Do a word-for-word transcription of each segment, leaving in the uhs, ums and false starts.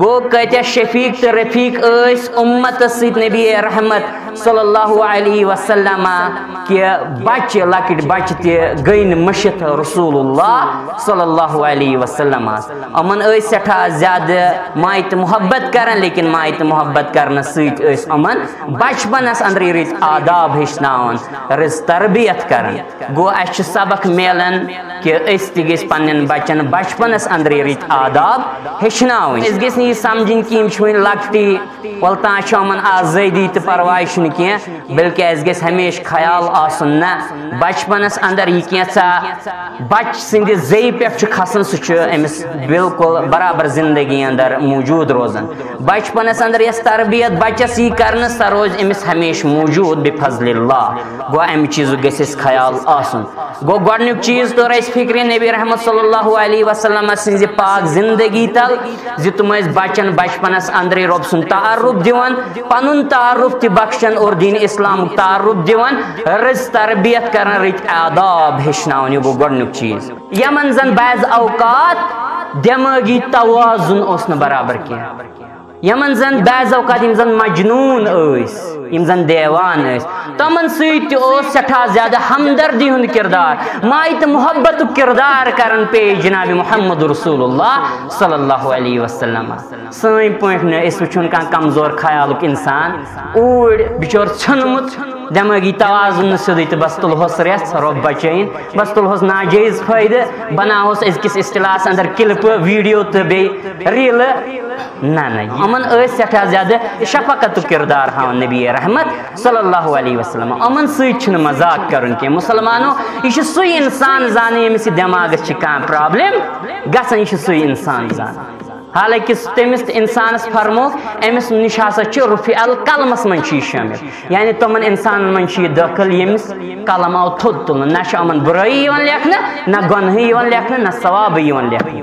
گوٚو، کۭتیاہ شفیق تہٕ رفیق ٲسۍ اُمتس سۭتۍ نبی رحمت صلی اللہ علیہ وسلم، کہِ بچہِ، لۄکٕٹۍ بچہِ تہِ گٔے نہٕ مٔشِتھ رسول اللہ صلی اللہ علیہ وسلمس۔ یِمن ٲسۍ سٮ۪ٹھاہ زیادٕ ماے تہٕ محبت کران، لیکن ماے تہٕ محبت کرنہٕ سۭتۍ ٲسۍ یِمن بچپنس اندرٕے رٕتۍ آداب ہیٚچھناوان، رٕژ تربیت کران۔ گوٚو، اسہِ چھُ سبق میلان کہِ أسۍ تہِ گٔژھۍ پننٮ۪ن بچن بچپنس اندرٕے رٕتۍ آداب ہیٚچھناوٕنۍ۔ أسۍ گٔژھۍ نہٕ یہِ سمجھٕنۍ کہِ یِم چھِ وُنہِ لۄکٹی، ولہٕ تانۍ چھِ یِمن آزٲدی تہٕ پرواے چھُنہٕ کینٛہہ، بلکہِ اسہِ گژھِ ہمیشہِ خیال آسُن، نہ، بچپنس اندر یہِ کینٛژھا بچہٕ سٕنٛدِ زیٚیہِ پٮ۪ٹھ چھُ کھسان، سُہ چھُ أمِس بالکل برابر زندگی اندر موجود روزان۔ بچپنس اندر یۄس تربیت بچس یی کرنہٕ، سۄ روزِ أمِس ہمیشہِ موجود بفضل اللہ۔ گوٚو، امہِ چیٖزُک گژھِ اَسہِ خیال آسُن۔ گوٚو، گۄڈٕنیُک چیٖز توٚر اَسہِ فکرِ نبی رحمت صلی اللہ علیہ وسلم سٕنٛزِ پاک زندگی تل، زِ تِم ٲسۍ بچن بچپنس اندرٕے رۄب سُنٛد تعارف دِوان، پنُن تعارف تہِ بخشان اور دین اسلامُک تعارف دِوان، رٕژ تربیت کران، رٕتۍ آداب ہیٚچھناوان۔ یہِ گوٚو گۄڈٕنیُک چیٖز۔ یمن زن بعض اوقات دمٲغی توازن اوس نہٕ برابر کینٛہہ، یمن زن بعض اوقات یِم زن مجنون ٲسۍ، یِم زن دیوان ٲسۍ، تمن سۭتۍ تہِ اوس سٮ۪ٹھاہ زیادٕ ہمدردی ہُنٛد کردار، ماے تہٕ محبتُک کردار کران پیش جناب محمد رسول اللہ صلی اللہ علیہ وسلم۔ سٲنۍ پٲٹھۍ نہٕ أسۍ وٕچھُن کانٛہہ کمزور خیالُک انسان، اوٗرۍ بِچور ژھیوٚنمُت، دٮ۪مٲغی توازُن نہٕ سیوٚدُے تہٕ بس تُلہوس رٮ۪ژھ، رۄب بچٲیِن، بس تُلہوس ناجٲیز فٲیدٕ، بناوہوس أزکِس اصطلاحس اندر کلپہٕ، ویڈیو تہٕ بیٚیہِ ریٖلہٕ۔ نہ، نہ، یِمن ٲسۍ سٮ۪ٹھاہ زیادٕ شفقتُک کردار ہاوان نبی رحمت صلی اللہ علیہ وسلم۔ یِمن سۭتۍ چھُنہٕ مذاق کرُن کینٛہہ۔ مسلمانو، یہِ چھُ سُے انسان زانان ییٚمِس یہِ دٮ۪ماغس چھِ کانٛہہ پرابلم گژھان، یہِ چھُ سُہ انسان زانان۔ حالانکہ تٔمِس تہٕ انسانس فرمو، أمِس نِش ہسا چھُ رفیع القلمس منٛز چھُ یہِ شٲمِل، یعنی تِمن انسانن منٛز چھُ یہِ دٲخل ییٚمِس قلم آو تھوٚد تُلنہٕ۔ نہ چھُ یِمن بُرٲیی یِوان لیکھنہٕ، نہ گۄنہٕے یِوان لیکھنہٕ، نہ ثوابٕے یِوان لیکھنہٕ۔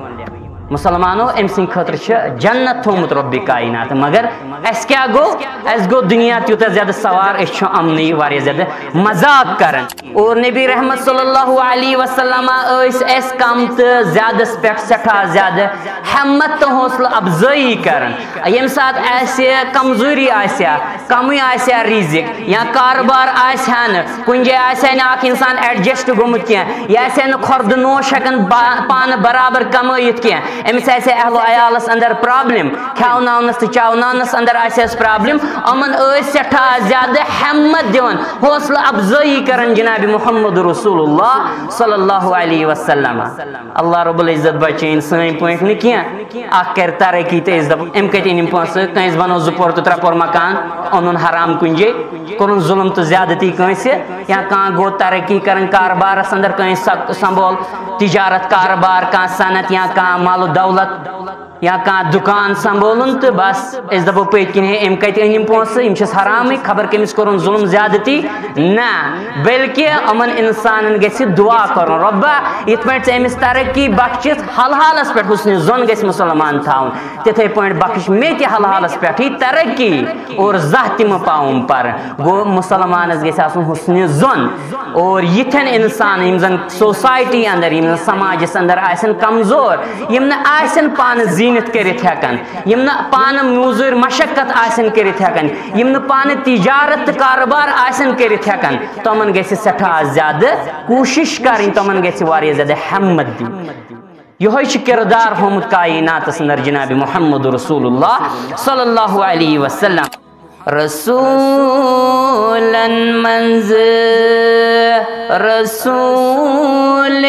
مسلمانو، أمۍ سٕنٛدِ خٲطرٕ چھُ جنت تھوٚومُت رۄبِ کائنات، مگر اَسہِ کیٛاہ گوٚو؟ اَسہِ گوٚو دُنیا تیوٗتاہ زیادٕ سوار، أسۍ چھِ یِمنٕے واریاہ زیادٕ مذاق کران۔ اور نبی رحمت صلی اللہ علیہ وسلم ٲسۍ اَسہِ کم تہٕ زیادس پٮ۪ٹھ سٮ۪ٹھاہ زیادٕ ہمت تہٕ حوصلہٕ افزٲیی کران۔ ییٚمہِ ساتہٕ اَسہِ کمزوری آسہِ ہا، کمٕے آسہِ ہا رِزِق یا کارٕبار آسہِ ہا نہٕ، کُنہِ جایہِ آسہِ ہا نہٕ اکھ انسان adjust گوٚمُت کینٛہہ، یہِ آسہِ ہا نہٕ خۄردٕ نوش ہٮ۪کان با-، پانہٕ برابر کمٲیِتھ کینٛہہ، أمِس آسہِ ہا اہل و عیالس اندر پرابلم، کھٮ۪وناونس تہٕ چاوناونس اندر آسہِ ہس پرابلم، یِمن ٲسۍ سٮ۪ٹھاہ زیادٕ ہمت دِوان، حوصلہٕ افزٲیی کران جناب محمد رسول اللہ صلی اللہ علیہ وسلم۔ اللہ رب العزت بچٲیِن سٲنۍ پٲٹھۍ نہٕ کینٛہہ، اکھ کرِ ترقی تہٕ أسۍ دپو، أمۍ کتہِ أنۍ یِم پونٛسہٕ؟ کٲنٛسہِ بنوو زٕ پور تہٕ ترٛےٚ پور مکان، اوٚنُن حرام کُنہِ جایہِ، کوٚرُن ظلم تہٕ زیادتی کٲنٛسہِ، یا کانٛہہ گوٚو ترقی کران کاربارس اندر، کٲنٛسہِ سک-، سنبھول تجارت کاربار، کانٛہہ صنعت یا کانٛہہ مال و دولت، یا کانٛہہ دُکان سنبھولُن تہٕ بس أسۍ دپو پٔتۍ کِنۍ، ہے، أمۍ کتہِ أنۍ یِم پونٛسہٕ؟ یِم چھِس حرامٕے، خبر کٔمِس کوٚرُن ظلم زیادتی۔ نہ، بلکہ یِمن انسانن گژھِ دعا کرُن، رۄبا، یِتھ پٲٹھۍ ژےٚ أمِس ترقی بخشِتھ، حل حالس پٮ۪ٹھ حسنِ ظن گژھِ مسلمان تھاوُن، تِتھے پٲٹھۍ بخش مےٚ تہِ حل حالس پٮ۪ٹھٕے ترقی اور زانٛہہ تہِ مہٕ پاوُم پر۔ گوٚو، مسلمانس گژھِ آسُن حسنِ ظن۔ اور یِتھٮ۪ن انسان، یِم زن سوسایٹی اندر، یِم زن سماجس اندر آسن کمزور، یِم نہٕ آسن پانہٕ زیٖنِتھ کٔرِتھ ہٮ۪کان، یِم نہٕ پانہٕ موٚزوٗرۍ مشقت آسن کٔرِتھ ہٮ۪کان، یِم نہٕ پانہٕ تجارت تہٕ کارٕبار آسن کٔرِتھ ہٮ۪کان، تِمن گژھِ سٮ۪ٹھاہ زیادٕ کوٗشش کرٕنۍ، تِمن گژھِ واریاہ زیادٕ ہمت دِنۍ۔ یِہوٚے چھُ کردار ہومُت کائناتس اندر جناب محمد رسول اللہ صلی اللہ علیہ وسلم۔ رسولن منٛز رسول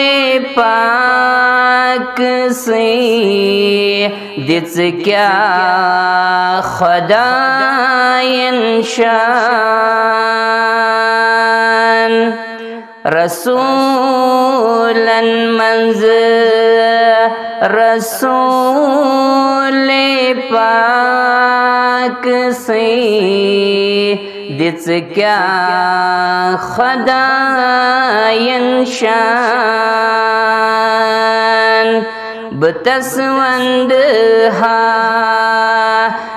پاک سٕے دِژ کیٛاہ خۄدایَن شان۔ رسولن منٛز رسول پاک سٕے دِژ کیٛاہ خۄدایَن شان۔ بہٕ تس ونٛدٕ ہا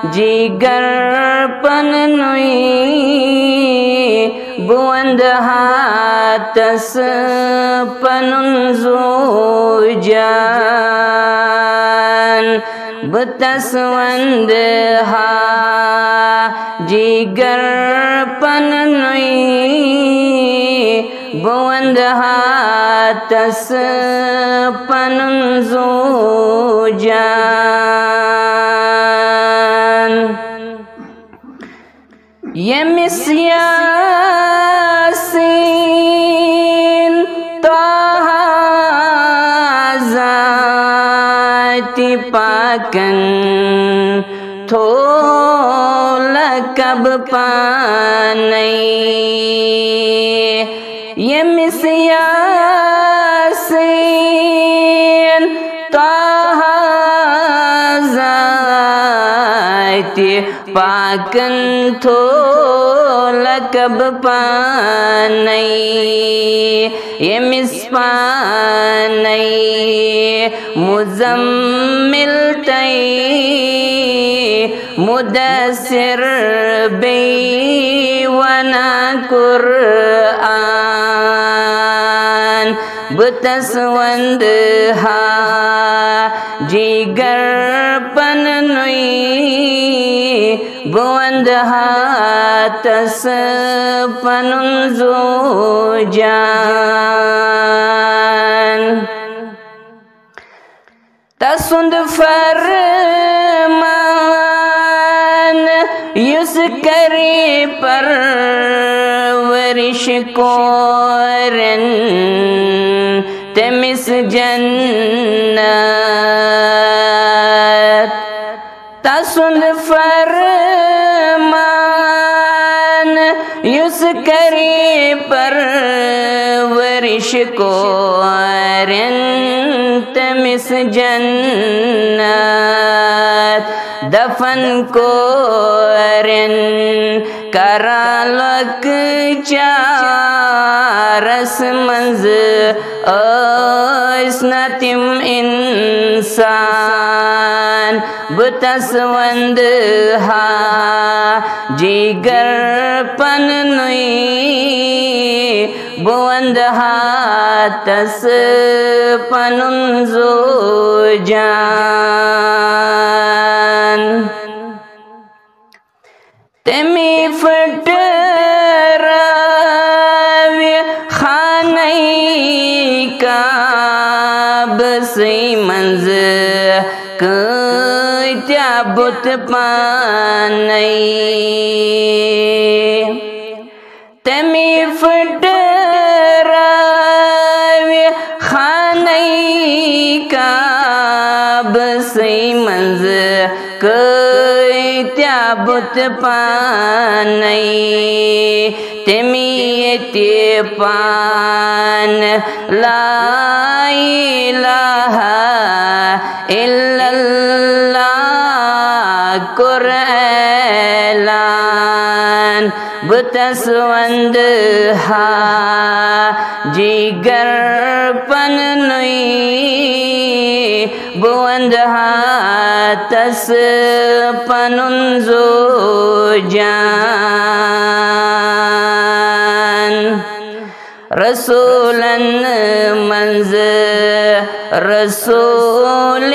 جگر پننُے، بہٕ ونٛدٕ ہا تس پنُن زُو جان۔ بہٕ تس ونٛدٕ ہا جگر پننُے، بہٕ ونٛدٕ ہا تس پنُن زُو جان۔ ییٚمِس یاسیٖن طه ذاتِ پاکن تھو لقب پانے، ییٚمِس یاسیٖن طه ذاتِ پاکن تھو لقب پانے، ییٚمِس پانے مزمل تہٕ مدثر بیٚیہِ ونان قرآن۔ بہٕ تس ونٛدٕ ہا جگر پننُے، بہٕ ونٛدٕ ہا تس پنُن زُو جان۔ تسُنٛد فرمان یُس کرِ پرورش کورٮ۪ن، تٔمِس جنت۔ تسُنٛد فرمان یُس کرِ پرورش کورٮ۪ن، تٔمِس جنت۔ دفن کورٮ۪ن کران لۄکچارس منٛز ٲسۍ نہ تِم انسان۔ بہٕ تس ونٛدٕ ہا جگر پننُے، بہٕ ونٛدٕ ہا تس پنُن زُو جان۔ تٔمی پھٕٹرٲوِ خانَے کعبہٕ سٕے منٛز کۭتیٛاہ بُت پانَے۔ تٔمی پھٕٹرٲوِ خانَے کعبہٕ سٕے منٛز کۭتیٛاہ بُت پانَے۔ تٔمی ییٚتہِ پانہٕ لا الہ الا اللہ کوٚر اعلان۔ بہٕ تس ونٛدٕ ہا جگر پننُے، بہٕ ونٛدٕ ہا تس پنُن زُو جان۔ رسولن منٛز رسول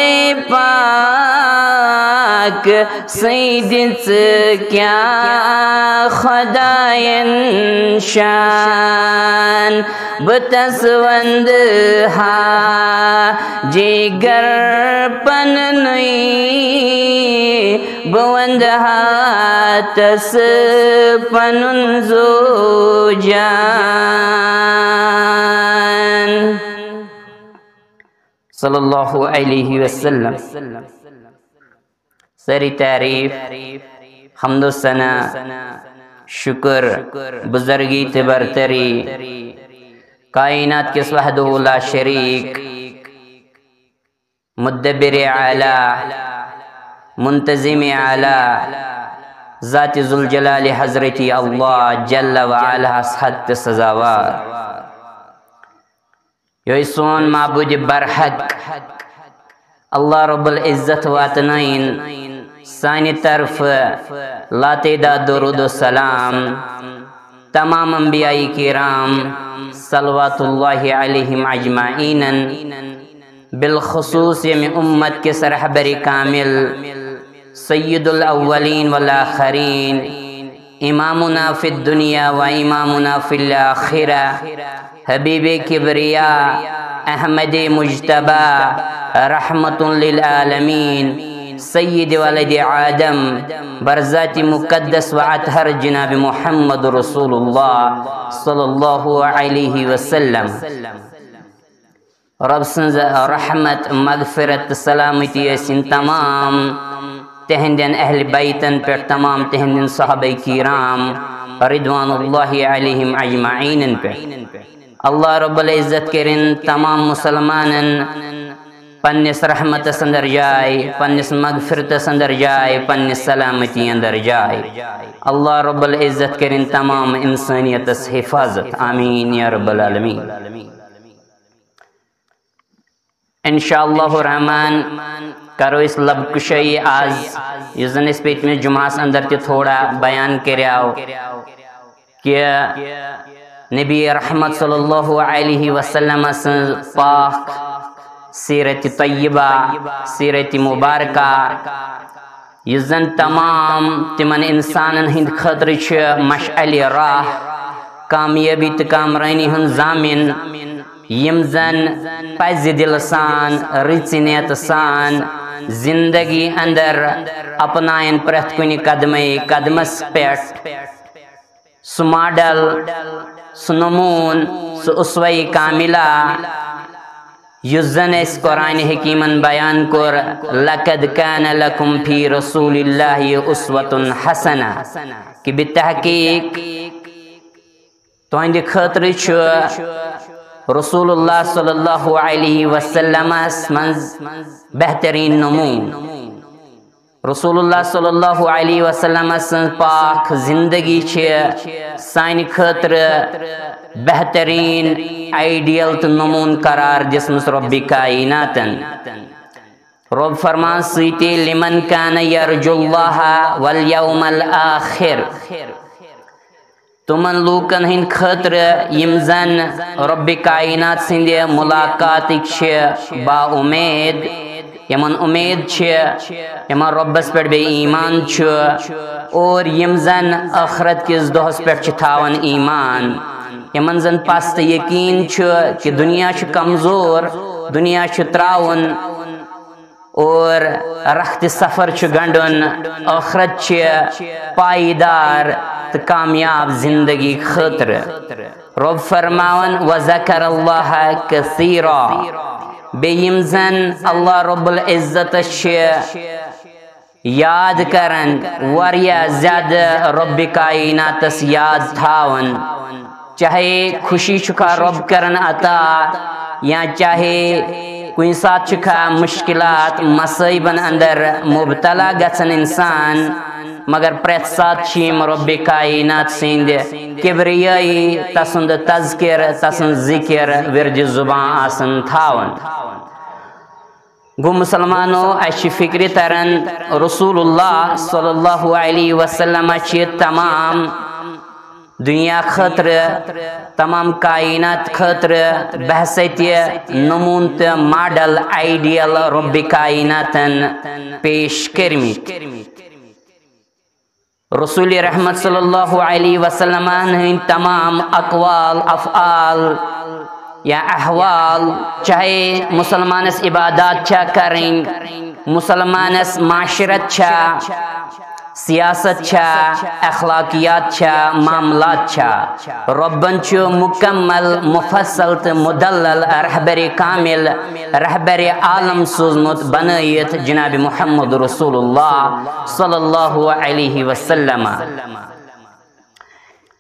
پاک سٕنٛدِ ژٕ کیٛاہ خۄداین شان۔ بہٕ تس ونٛدٕ ہا جگر پننُے، بہٕ ونٛدٕ ہا تس پنُن زُو جان۔ صلی اللہ علیہ وسلم۔ سٲری تعریٖف، حمد و ثنا، شُکر، بُزرگی تہٕ برتری کائنات کِس وحدہ لا شریٖک، مدبر اعلیٰ، منتظم اعلیٰ، ذات ذوالجلال حضرت اللہ جل و علا ہس حق تہٕ سزاوار۔ یُس سون معبود برحق اللہ رب العزت واتنٲیِن سانہِ طرفہٕ لاتعداد درود و سلام تمام انبیاء کرام صلوات اللہ علیہم اجمعینن۔ بالخصوص ییٚمہِ اُمت کِس رہبرِ کامل، سید الاولین والآخرین، امامنا فی الدنیا و امامنا فی الآخرہ، حبیب کبریا، احمد مجتبی، رحمت للعالمین، سید ولد آدم، برذات مقدس و اطہر جناب محمد رسول اللہ صلی اللہ علیہ وسلم۔ رب سٕنٛز رحمت، مغفرت تہٕ سلامتی ٲسِن تمام تِہنٛدٮ۪ن اہل بیتن پٮ۪ٹھ، تمام تِہنٛدٮ۪ن صحابہ کرام رضوان اللہ علیہم اجمعینن پٮ۪ٹھ۔ اللہ رب العزت کٔرِن تمام مسلمانن پننِس رحمتس اندر جاے، پننِس مغفرتس اندر جاے، پننِس سلامتی اندر جاے۔ اللہ رب العزت کٔرِن تمام انسانیتس حفاظت۔ آمین یا رب العالمین۔ انشاء اللہ الرحمن کرو أسۍ لب کشٲیی آز، یُس زن أسۍ پٔتمِس جمعس اندر تہِ تھوڑا بیان کریاو کہ نبی رحمت صلی اللہ علیہ وسلم سٕنٛز پاک سیرت طیبہ، سیرت مبارکہ، یُس زن تمام تمن انسانن ہٕنٛدِ خٲطرٕ چھُ مشعل راہ، کامیٲبی تہٕ کامرٲنی ہُنٛد ضامن، یِم زن پزِ دِلہٕ سان، رٕژِ نیتہٕ سان زندگی اندر اپناین پرٛٮ۪تھ کُنہِ قدمے قدمس پٮ۪ٹھ۔ سُہ ماڈل، سُہ نمون، سُہ اسوہ کاملہ، یُس زن اسہِ قرآن حکیمن بیان کوٚر، "لقد کان لکم فی رسول اللہ اسوۃ حسنہ"، کہ بتحقیق تُہنٛدِ خٲطرٕ چھُ رسول اللہ صلی اللہ علیہ وسلمس منٛز بہترین نمون۔ رسول اللہ صلی اللہ علیہ وسلم سٕنٛز پاک زندگی چھِ سانہِ خٲطرٕ بہترین آئیڈیل تہٕ نمون قرار دِژمٕژ رب کائناتن۔ رب فرمان سۭتی، "لمن کان یرجو اللہ والیوم الآخر"، تِمن لوٗکن ہٕنٛدِ خٲطرٕ یِم زن رب کائنات سٕنٛدِ ملاقاتٕکۍ چھِ با اُمید، یِمن اُمید چھِ، یِمن رۄبس پٮ۪ٹھ بیٚیہِ ایمان چھُ، اور یِم زن ٲخرت کِس دۄہس پٮ۪ٹھ چھِ تھاوان ایمان، یِمن زن پستہٕ یقین چھُ کہ دنیا چھُ کمزور، دنیا چھُ ترٛاوُن، اور رخت سفر چھُ گنڈُن، ٲخرت چھِ پائیدار تہٕ کامیاب زندگی خٲطرٕ۔ رب فرماوان، "وذکر اللہ کثیرا"، بیٚیہِ یِم زن اللہ رب العزتس چھِ یاد کران، واریاہ زیادٕ رب کائناتس یاد تھاوان۔ چاہے خوشی چھُکھا رب کران عطا، یا چاہے کُنہِ ساتہٕ چھُکھا مشکلات، مصائبن اندر مبتلا گژھان انسان، مگر پرٛٮ۪تھ ساتہٕ چھِ یِم رب کائنات سٕنٛدِ کبریٲیی، تسُنٛد تذکر، تسُنٛد ذکر ورد زبان آسان تھاوان۔ گوٚو مسلمانو، اسہِ چھِ فکرِ تران رسول اللہ صلی اللہ علیہ وسلم چھِ تمام دنیا خٲطرٕ، تمام کائنات خٲطرٕ بحثیت نمون تہٕ ماڈل آئیڈیل رب کائناتن پیش کٔرمٕتۍ۔ رسول رحمت صلی اللہ علیہ وسلم ہٕنٛدۍ تمام اقوال، افعال یا احوال، چاہے مسلمانس عبادات چھا کرٕنۍ، مسلمانس معاشرت چھا، سیاست چھا، اخلاقیات چھا، معاملات چھا، رۄبن چھُ مکمل، مفصل تہٕ مدلل رہبر کامل، رہبر عالم سوٗزمُت بنٲیِتھ جناب محمد رسول اللہ صلی اللہ علیہ وسلم۔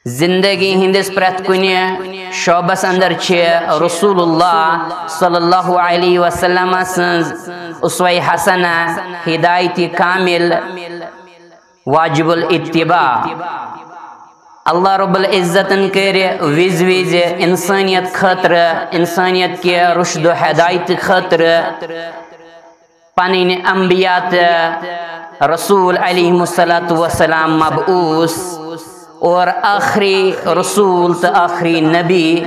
زندگی ہٕنٛدِس پرٛٮ۪تھ کُنہِ شعبس اندر چھِ رسول اللہ صلی اللہ علیہ وسلم سٕنٛز اسوہ حسنہ، ہدایت کامل، واجب الاتباع۔ اللہ رب العزتن کٔرۍ وِزِ وِزِ انسانیت خٲطرٕ، انسانیت کہِ رشد و ہدایت خٲطرٕ پنٕنۍ انبیاء تہٕ رسول علیہم الصلوۃ والسلام مبعوث، اور آخری رسول تہٕ آخری نبی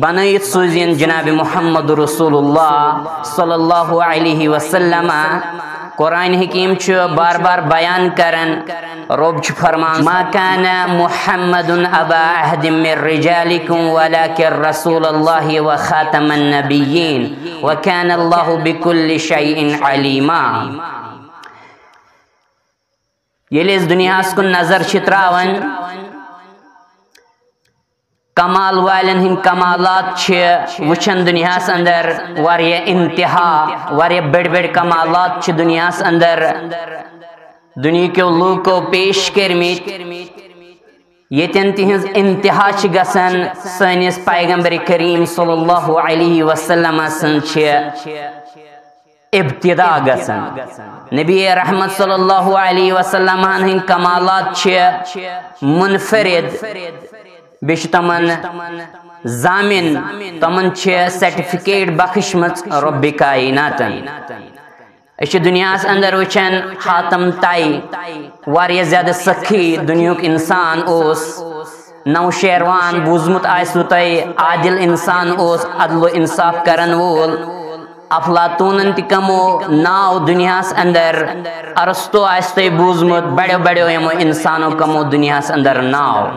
بنٲیِتھ سوٗزِن جناب محمد رسول اللہ صلی اللہ علیہ وسلم۔ قرآن حکیم چھُ بار بار بیان کران، رب چھُ فرمان: "ما كان محمد أبا أحد من رجالكم ولكن رسول الله وخاتم النبيين وكان الله بكل شيء عليما۔" ییٚلہِ أسۍ دُنیاہَس کُن نظر چھِ تراوان، کمال والٮ۪ن ہٕنٛدۍ کمالات چھِ وٕچھان دُنیاہَس اندر، واریاہ انتہا، واریاہ بٔڑۍ بٔڑۍ کمالات چھِ دُنیاہَس اندر دُنیہکیو لوٗکو پیش کٔرمٕتۍ، ییٚتٮ۪ن تِہنٛز انتہا چھِ گژھان، سٲنِس پیغمبر کریم صلی اللہ علیہ وسلم سٕنٛز چھِ ابتدا گژھان۔ نبی رحمت صلی اللہ علیہ وسلم ہٕنٛدۍ کمالات چھِ منفرد، بیٚیہِ چھِ تِمن ضامن، تِمن چھِ سرٹیفکیٹ بخشمٕژ رب کائناتن۔ أسۍ چھِ دُنیاہَس اندر وٕچھان، حاتم طے، واریاہ زیادٕ سخی دُنیہُک انسان اوس۔ نوشیروان بوٗزمُت آسِوٕ تۄہہِ، عادل انسان اوس، عدل و انصاف کرن وول۔ افلاطونن تہِ کمو ناو دُنیاہَس اندر، ارسطو آسہِ تۄہہِ بوٗزمُت، بڑیو بڑیو یِمو انسانو کمو دُنیاہَس اندر ناو۔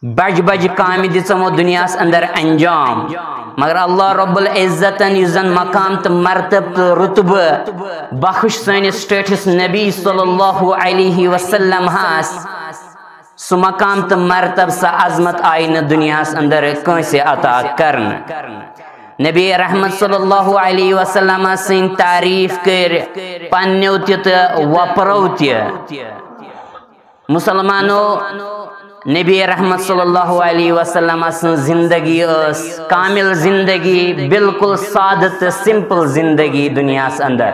بج بج کامہِ دِژ یِمو دُنیاہَس اندر انجام۔ مگر اللہ رب العزتن یُس زن مقام تہٕ مرتب تہٕ رتبہٕ بخش سٲنِس ٹٲٹھِس نبی صلی اللہ علیہ وسلم ہس، سُہ مقام تہٕ مرتب، سۄ عظمت آیہِ نہٕ دُنیاہَس اندر کٲنٛسہِ عطا کرنہٕ۔ نبی رحمت صلی اللہ علیہ وسلم سٕنٛدۍ تعریٖف کٔرۍ پننیو تہِ تہٕ وۄپرو تہِ۔ مسلمانو، نبی رحمت صلی اللہ علیہ وسلم سٕنٛز زندگی ٲس کامل زندگی، بالکل سادٕ تہٕ سمپل زندگی دُنیاہَس اندر۔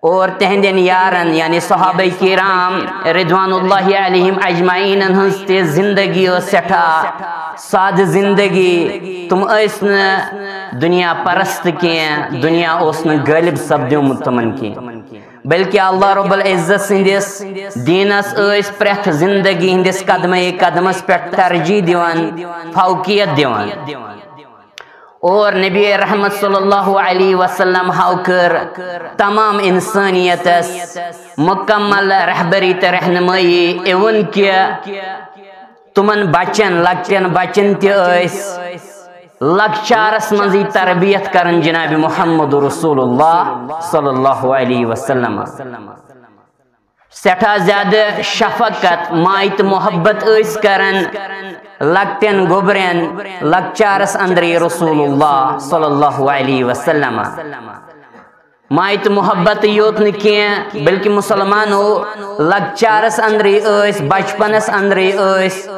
اور تہندین یارن یعنی صحابہ کرام رضوان اللہ علیہم اجمعینن ہٕنٛز تہِ زندگی ٲس سٮ۪ٹھاہ سادٕ زندگی۔ تِم ٲسۍ نہٕ دُنیا پرست کینٛہہ، دُنیا اوس نہٕ غٲلب سپدیومُت تِمن کینٛہہ، بلکہ اللہ رب العزت سٕنٛدِس دیٖنس ٲسۍ پرٛٮ۪تھ زندگی ہٕنٛدِس قدمے قدمس پٮ۪ٹھ ترجیح دِوان، فوقیت دِوان۔ اور نبی رحمت صلی اللہ علیہ وسلم ہاو کٔر تمام انسانیتس مکمل رہبری تہٕ رہنمٲیی، اِوٕن کہِ تِمن بچن، لۄکٹٮ۪ن بچن تہِ ٲسۍ لۄکچارس منٛزٕے تربیت کران جناب محمد رسول اللہ صلی اللہ علیہ وسلم۔ سٮ۪ٹھاہ زیادٕ شفقت، ماے تہٕ محبت ٲسۍ کران لۄکٹٮ۪ن گوٚبرٮ۪ن لۄکچارس اندرٕے رسول اللہ صلی اللہ علیہ وسلم۔ ماے تہٕ محبت یوت نہٕ کینٛہہ، بلکہِ مسلمانو لۄکچارس اندرٕے ٲسۍ، بچپنس اندرٕے ٲسۍ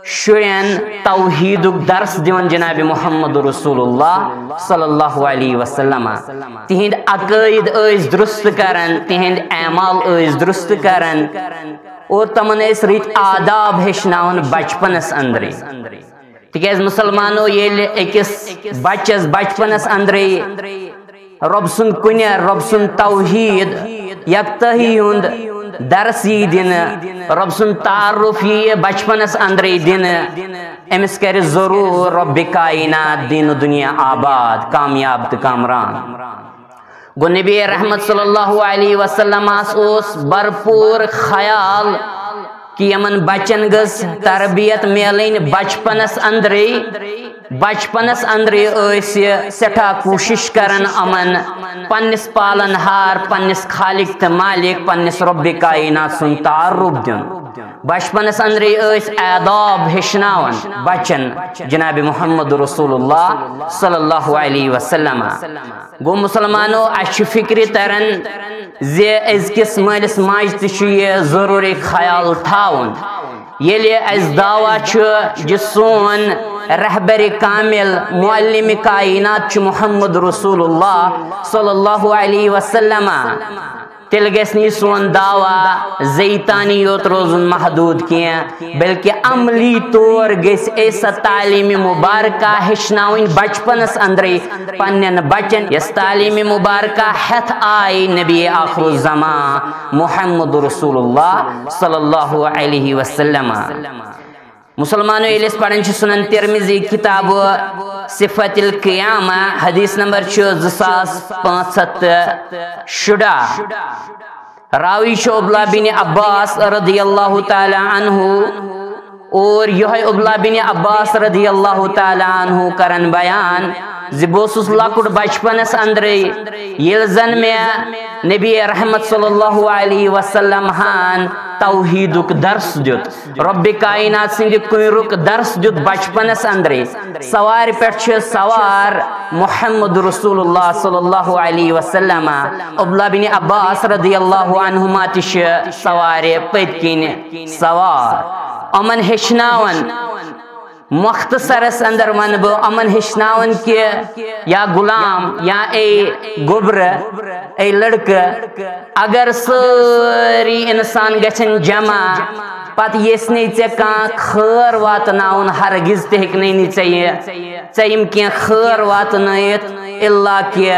شُرٮ۪ن توحیٖدُک درس دِوان جناب محمد رسول اللہ صلی اللہ علیہ وسلم۔ تِہنٛدۍ عقٲیِد ٲسۍ درست کران، تِہنٛدۍ اعمال ٲسۍ درست کران، اور تِمن ٲسۍ رٕتۍ آداب ہیٚچھناوان بچپنس اندرٕے۔ تِکیازِ مسلمانو ییٚلہِ أکِس بچس بچپنس اندرٕے رۄب سُنٛد کُنٮ۪ر، رۄب سُنٛد توحیٖد، یکتاہی ہُنٛد درس یی دِنہٕ، رۄب سُنٛد تعارُف یی بچپنس اندرٕے دِنہٕ، أمِس کرِ ضروٗر رۄبِ کائنات دیٖنہٕ دُنیا آباد، کامیاب تہٕ کامران۔ گوٚو نبی رحمت صلی اللہ علیہ وسلمس اوس بھرپوٗر خیال کہِ یِمن بچن گٔژھ تربیت میلٕنۍ بچپنس اندرٕے۔ بچپنس اندرٕے ٲسۍ یہِ سٮ۪ٹھاہ کوٗشش کران یِمن پننِس پالن ہار، پننِس خالق تہٕ مالک، پننِس رۄبِ کائنات سُنٛد تعارُف دیُن۔ بچپنس اندرٕے ٲسۍ آداب ہیٚچھناوان بچن جناب محمد رسول اللہ صلی اللہ علیہ وسلم۔ گوٚو مسلمانو، اسہِ چھُ فکرِ تران زِ أزکِس مٲلِس ماجہِ تہِ چھُ یہِ ضروٗری خیال تھاوُن۔ ییٚلہِ اسہِ دعویٰ چھُ زِ سون رہبرِ کامل، معلمِ کائنات چھُ محمد رسول اللہ صلی اللہ علیہ وسلم، تیٚلہِ گژھِ نہٕ یہِ سون دعویٰ زیتانی یوت روزُن محدوٗد کینٛہہ، بلکہِ عملی طور گژھِ اسہِ سۄ تعلیٖمِ مبارکہ ہیٚچھناوٕنۍ بچپنس اندرٕے پننٮ۪ن بچن، یۄس تعلیٖمِ مبارکہ ہٮ۪تھ آیہِ نبی آخر الزمان محمد رسول اللہ صلی اللہ علیہ وسلم۔ مسلمانو، ییٚلہِ أسۍ پران چھِ سنن ترمذی کتاب صفت القیامہ، حدیث نمبر چھُ زٕ ساس پانٛژھ ہتھ تہٕ شُراہ۔ راوی چھُ عبداللہ بن عباس رضی اللہ تعالی عنہ، اور یہے عبداللہ بن عباس رضی اللہ تعالی عنہ کرن بیان زِ بہٕ اوسُس لۄکُٹ بچپنس اندرے، ییٚلہِ زن مےٚ نبی رحمت صلی اللہ علیہ وسلم ہن توحیدُک درس دیُت، رب کائنات سٕنٛدِ کُنرُک درس دیُت بچپنس اندرے۔ سوارِ پٮ۪ٹھ چھِ سوار محمد رسول اللہ صلی اللہ علیہ وسلم۔ عبداللہ بن عباس رضی اللہ عنہما تہِ چھِ سوارِ پٔتۍ کِنۍ سوار۔ یِمن ہیٚچھناوان، مختصرس اندر ونہٕ بہٕ، یِمن ہیٚچھناوان کہِ یا غلام یا اے گوٚبرٕ، اے لڑکہٕ، اگر سٲری انسان گژھن جمع، پتہٕ یژھنے ژےٚ کانٛہہ خٲر واتناوُن، ہرگز تہِ ہیٚکنے نہٕ ژےٚ یہِ، ژےٚ یِم کینٛہہ خٲر واتنٲیِتھ، الا کہِ